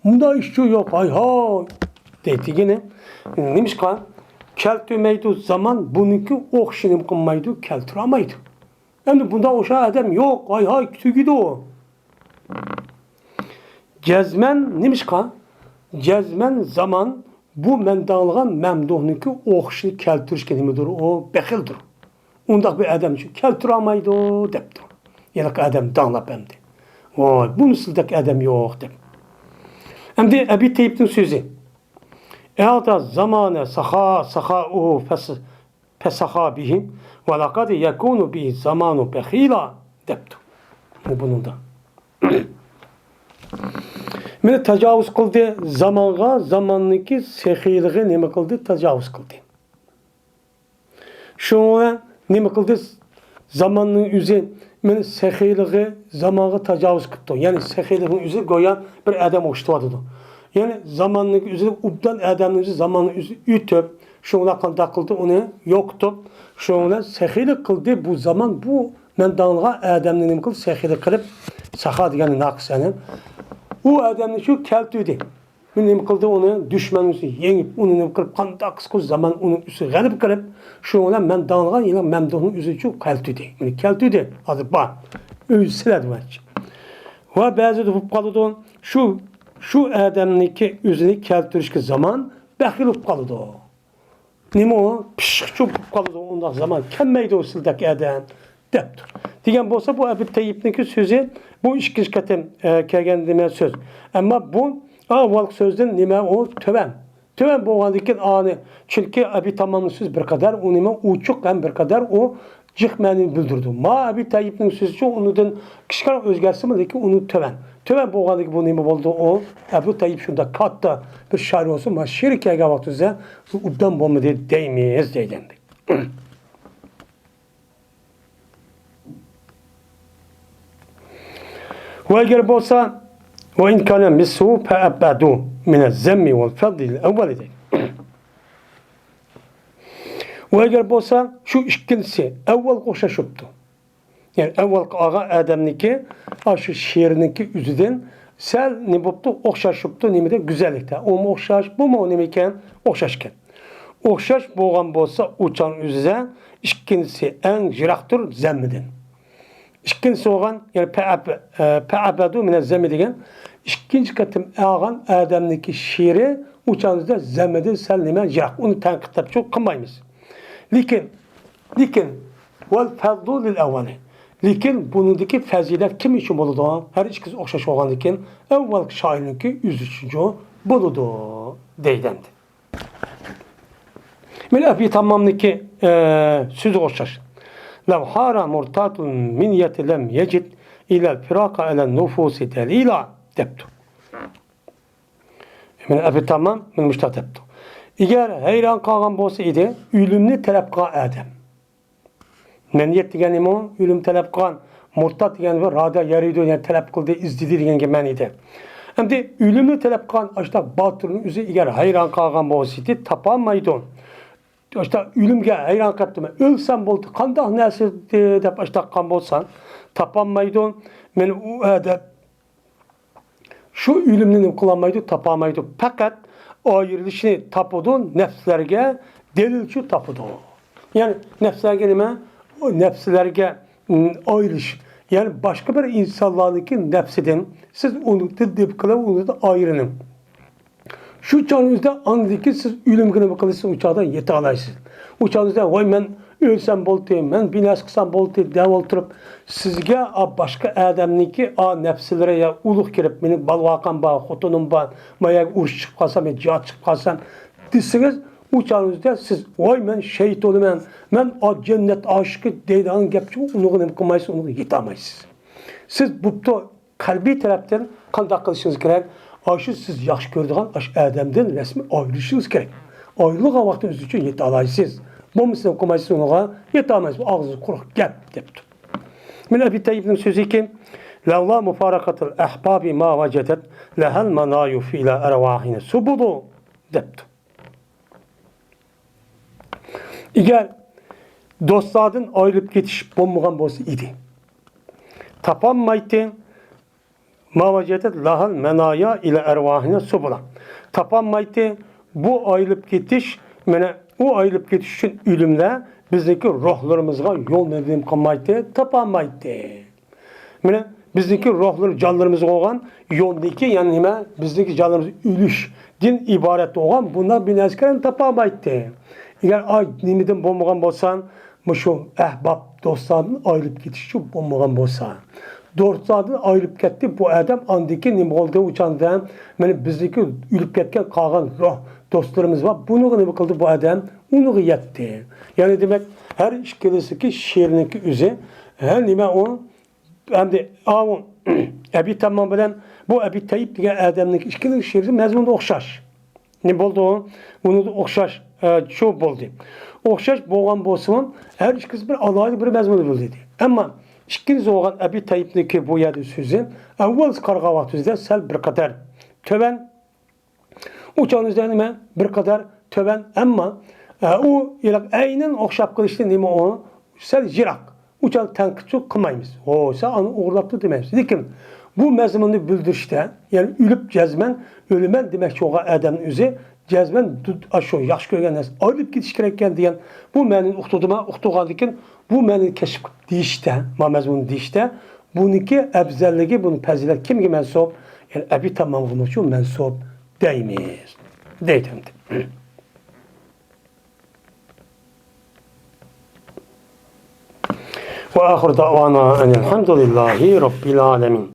ئۇنداق ئىشچۇ يوق، ھاي ھاي. دەيدىغىنى، نېمىشقا؟ كەلتۈرمەيدۇ زامان، بۇنىڭكى ئوخشىشىنى قىلمايدۇ، كەلتۈرەلمەيدۇ. ئەمدى بۇنداق ئوخشاش ئادەم يوق، ھاي ھاي، تۈگىدۇ. جەزمەن نېمىشقا؟ جەزمەن زامان بۇ مەن داڭلىغان مەمدۇھنىڭكى ئوخشىشىنى كەلتۈرۈشكە نېمىدۇر ئۇ؟ بېخىلدۇر. ئۇنداق بىر ئادەم ئۈچۈن كەلتۈرەلمەيدۇ دەپتۇ. ھېلىقى ئادەم داڭلاپ ئەمدى. ۋاي، بۇنىسىدەك ئادەم يوق دەپ. ئەمدى ئەبى تەييىپنىڭ سۆزى. ئەتە زامانە ساخا ساخاۇھۇ پەس پەسەخا بىھىم ۋە لەقەد يەكۇنۇ بىھى زامانۇ بەخىلا دەپتۇ. بۇنىڭدا مېنى تاجاۋۇز قىلدى زامانغا، زاماننىڭكى سېخىيلىقى نېمە قىلدى؟ تاجاۋۇز قىلدى. شۇڭا نېمە قىلدى؟ زاماننىڭ ئۆزى مېنى سېخىيلىقى زامانغا تاجاۋۇز قىپتۇ. يەنى سېخىيلىقنىڭ ئۆزى گويا بىر ئادەم ئوخشىتىۋاتىدۇ. يەنى زاماننىڭ ئۆزى ئوبدان ئادەمنىڭ ئۆزى زاماننىڭ ئۆزى ئۆتۈپ، شۇڭا قانداق قىلدى؟ ئۇنى يوقىتىپ، شۇڭا سېخىيلىق قىلدى. بۇ زامان بۇ مەن داڭلىغان ئادەمنى نېمە قىلدى؟ سېخىيلىق قىلىپ، ساخا دېگەن ناقىس ئادەم. ئۇ ئادەمنى شۇ كەلتۈردى. نېمە قىلدى؟ ئۇنى دۈشمەن ئۆزى يېڭىپ، ئۇنى نېمە قىلىپ، قانداق قىلسا زامان ئۇنىڭ ئۈستىگە غەلىبە قىلىپ، شۇنىڭ بىلەن مەن داڭلىغان يىلى مەمدۇھنىڭ ئۆزى شۇ كەلتۈردى. ئۇنى كەلتۈردى. ھازىر بار. ئۆزى سىلەر دېمەكچى. ۋە بەزىدە بولۇپ قالىدۇ. شۇ، شۇ ئادەمنىڭكى ئۆزىنى كەلتۈرۈشكە زامان بەخىل بولۇپ قالىدۇ. نېمە ئۇ؟ پىششىقچۇ بولۇپ قالىدۇ، ئۇنداق زامان كەلمەيدۇ سىلدەك ئادەم، دەپتۇ. دېگەن بولسا، بۇ ئەبۇ تەييىپنىڭكى سۆزى، بۇ ئىككىنچى قېتىم، ئە، كەلگەن نېمە سۆز. ئەمما بۇ ئاۋۋالقى سۆزدىن نېمە ئۇ تۆۋەن. تۆۋەن بولغاندىن كېيىن ئانى، چۈنكى ئەبى تامامنىڭ سۆزى بىر قەدەر، ئۇ نېمە ئوچۇق ھەم بىر قەدەر ئۇ جىق مەنىنى بىلدۈرىدۇ. ما ئەبۇ تەييىپنىڭ سۆزىچۇ ئۇنىڭدىن كىچىككىنە ئۆزگەرسىمۇ، لېكىن ئۇنىڭ تۆۋەن. تۆۋەن بولغاندىكىن بۇ نېمە بولىدۇ؟ ئۇ ئەبۇ تەييىپ شۇنداق كاتتا بىر شائىر بولسا، ما شېئىر كەلگەن ۋاقتىدا بۇ ئوبدان بولمىدى دەيمىز دەيدۇ ئەمدى. ۋە ئەگەر بولسا، ۋە ئىن كانە مىسلۇھۇ فەئەبئەدۇ مىنەز زەممى ۋەل فەزلىل ئەۋۋەلى دەيدۇ. ۋە ئەگەر بولسا شۇ ئىككىنچىسى ئەۋۋەلگە ئوخشاش بوپتۇ. يەنى ئەۋۋەلقى ئالغان ئادەمنىڭكى، ئاشۇ شېئىرنىڭكى ئۆزىدىن سەل نېمە بوپتۇ؟ ئوخشاش بوپتۇ. نېمىدە؟ گۈزەللىكتە. ئۇمۇ ئوخشاش، بۇمۇ نېمە ئىكەن؟ ئوخشاش ئىكەن. ئوخشاش بولغان بولسا، ئۇ چاغنىڭ ئۆزىدە ئىككىنچىسى ئەڭ يىراقتۇر زەممىدىن. ئىككىنچىسى بولغان، يەنى پەئەب-، ئە، پەئەبەدۇ مىنەز زەممى دېگەن ئىككىنچى قېتىم ئالغان ئادەمنىڭكى شېئىرى ئۇ چاغنىڭ ئۆزىدە زەممىدىن سەل نېمە يىراق. ئۇنى تەنقىدلەپچۇ قىلمايمىز. لېكىن، لېكىن، ۋەل فەزلۇ لىل ئەۋۋەلى. لېكىن بۇنىڭدىكى پەزىلەت كىم ئۈچۈن بولىدۇ؟ ھەر ئىككىسى ئوخشاش بولغاندىكىن، ئەۋۋەلقى شائىرنىڭكى ئۆزى ئۈچۈنچۇ بولىدۇ، دەيدۇ ئەمدى. مەن ئەبى تامامنىڭكى، ئە، سۆزىگە ئوخشاش. لەۋ ھارە مۇرتاتۇل مىنيەتى لەم يەجىد ئىلەل فىراقە ئەلەن نۇفۇسى دەلىلا، دەپتۇ. مانا ئەبۇ تامام مانا مۇشۇنداق دەپتۇ. ئەگەر ھەيران قالغان بولسا ئىدى، ئۆلۈمنى تەلەپ قىلغان ئادەم. مەنىيەت دېگەن نېمە؟ ئۆلۈم تەلەپ قىلغان. مۇرتات دېگەن بىر رادىيا يارىيدۇ، يەنى تەلەپ قىلدى، ئىزدىدى دېگەنگە مەنىدە. ئەمدى ئۆلۈمنى تەلەپ قىلغان ئاشۇنداق باتۇرنىڭ ئۆزى ئەگەر ھەيران قالغان بولسا ئىدى، تاپالمايدۇ. ئاشۇنداق ئۆلۈمگە ھەيران قېلىپتىمەن. ئۆلسەم بولدى، قانداق نەرسە دەپ ئاشۇنداق قىلغان بولسا، تاپالمايدۇ. مانا ئۇ ئادەم شۇ ئۆلۈمنى نېمە قىلالمايدۇ، تاپالمايدۇ. پەقەت ئايرىلىشنى تاپىدۇ، نەپسلەرگە دەلىلچۇ تاپىدۇ. يەنى نەپسلەرگە نېمە؟ ئۇ نەپسلەرگە، ئىم، ئايرىلىش. يەنى باشقا بىر ئىنسانلارنىڭكى نەپسىدىن سىز ئۇنى تەدبىر قىلىپ، ئۇنى ئايرىلىڭ. شۇ چاغنىڭ ئۆزىدە ئاندىن كېيىن سىز ئۆلۈمگە نېمە قىلىسىز؟ ئۇ چاغدا يېتەلەيسىز. ئۇ چاغدا ۋاي مەن ئۆلسەم بولدى، مەن بىر نەرسە قىلسام بولدى دەپ ئولتۇرۇپ، سىزگە ئا باشقا ئادەمنىڭكى ئا نەپسىلىرى يا ئۇلۇغ كىرىپ، مېنىڭ بالىۋاقام بار، خوتۇنۇم بار، مانا يەرگە ئۇرۇش چىقىپ قالسا، مەن جىھاد چىقىپ قالسام دېسىڭىز، ئۇ چاغنىڭ ئۆزىدە سىز ۋاي مەن شېھىت بولىمەن، مەن ئا جەننەت ئاشىقى دەيدىغان گەپچۇ، ئۇنىڭغا نېمە قىلمايسىز، ئۇنىڭغا يېتەلمەيسىز. سىز بوپتۇ قەلبىي تەرەپتىن قانداق قىلىشىڭىز كېرەك؟ ئاشۇ سىز ياخشى كۆرىدىغان ئاشۇ ئادەمدىن رەسمىي ئايرىلىشىڭىز كېرەك. ئايرىلغان ۋاقتىڭىز ئۈچۈن يېتەلەيسىز. بولمىسا قىلمايسىز ئۇنىڭغا، يېتەلمەيسىز، ئاغزىڭىز قۇرۇق گەپ دەپتۇ. مانا ئەبى تەييىپنىڭ سۆزىكى، لەۋلا مۇفارەقەتۇل ئەھبابى ما ۋەجەدەت لەھەل مەنايۇ فىئىلە ئەرۋاھىنە سۇبۇلۇ دەپتۇ. ئەگەر دوستلاردىن ئايرىلىپ كېتىش بولمىغان بولسا ئىدى، تاپالمايتتى. ما ۋەجەدەت لەھەل مەنايا ئىلە ئەرۋاھىنە سۇبۇلا. تاپالمايتتى. بۇ ئايرىلىپ كېتىش، مانا ئۇ ئايرىلىپ كېتىش ئۈچۈن ئۆلۈملەر بىزنىڭكى روھلىرىمىزغا يولنى نېمە قىلمايتتى، تاپالمايتتى. مانا بىزنىڭكى روھلىرى جانلىرىمىزغا بولغان يولدىكى، يەنى نېمە، بىزنىڭكى جانلىرىمىز ئۆلۈشتىن ئىبارەت بولغان بۇنداق بىر نەرسىلەرنى تاپالمايتتى. ئەگەر ئا نېمىدىن بولمىغان بولسا، مۇشۇ ئەھباب دوستلاردىن ئايرىلىپ كېتىشچۇ بولمىغان بولسا، دوستلاردىن ئايرىلىپ كەتتى بۇ ئادەم. ئاندىن كېيىن نېمە بولدى؟ ئۇ چاغدا مانا بىزنىڭكى ئۆلۈپ كەتكەن قالغان روھ دوستلىرىمىز بار. بۇنىڭغا نېمە قىلدى بۇ ئادەم؟ ئۇنىڭغا يەتتى. يەنى دېمەك، ھەر ئىككىلىسىدىكى شېئىرنىڭكى ئۆزى، ھە، نېمە ئۇ؟ ئەمدى ئاۋۇ ئەبى تامام بىلەن بۇ ئەبى تەييىپ دېگەن ئادەمنىڭ ئىككىلىسى شېئىرى مەزمۇندا ئوخشاش. نېمە بولدى ئۇ؟ ئۇنىڭدا ئوخشاش، ئە، شۇ بولدى. ئوخشاش بولغان بولسىمۇ، ھەر ئىككىسى بىر ئالاھىدە بىر مەزمۇندا بولدى. ئەمما ئىككىنچى بولغان ئەبى تەييىپنىڭكى بۇ يەردە سۆزى ئەۋۋەل قارىغان ۋاقتىمىزدا سەل بىر قەدەر تۆۋەن. ئۇ چاغدا نېمە؟ بىر قەدەر تۆۋەن، ئەمما، ئە، ئۇ ھېلىقى ئەينەن ئوخشاپ قېلىشتىن نېمە ئۇ؟ سەل يىراق. ئۇ چاغدا تەنقىدچۇ قىلمايمىز. ھو، سەن ئۇنى ئوغرىلاپتۇ دېمەيمىز. لېكىن بۇ مەزمۇننى بىلدۈرۈشتە، يەنى ئۆلۈپ جەزمەن ئۆلىمەن دېمەكچى بولغان ئادەمنىڭ ئۆزى جەزمەن دۇ-، ئاشۇ ياخشى كۆرگەن نەرسە ئايرىلىپ كېتىش كېرەككەن دېگەن بۇ مەنىنى ئۇقتۇردىما، ئۇقتۇرغاندىن كېيىن بۇ مەنىنى كەشىپ قىلىپ دېيىشتە، ما مەزمۇننى دېيىشتە، بۇنىڭكى ئەپزەللىكى، بۇنىڭ پەزىلەت كىمگە مەنسۇپ؟ يەنى ئەبى تامامغىمۇ شۇ مەنسۇپ دەيمىز. دەيدۇ ئەمدى. وآخر دعوانا أن الحمد لله رب العالمين.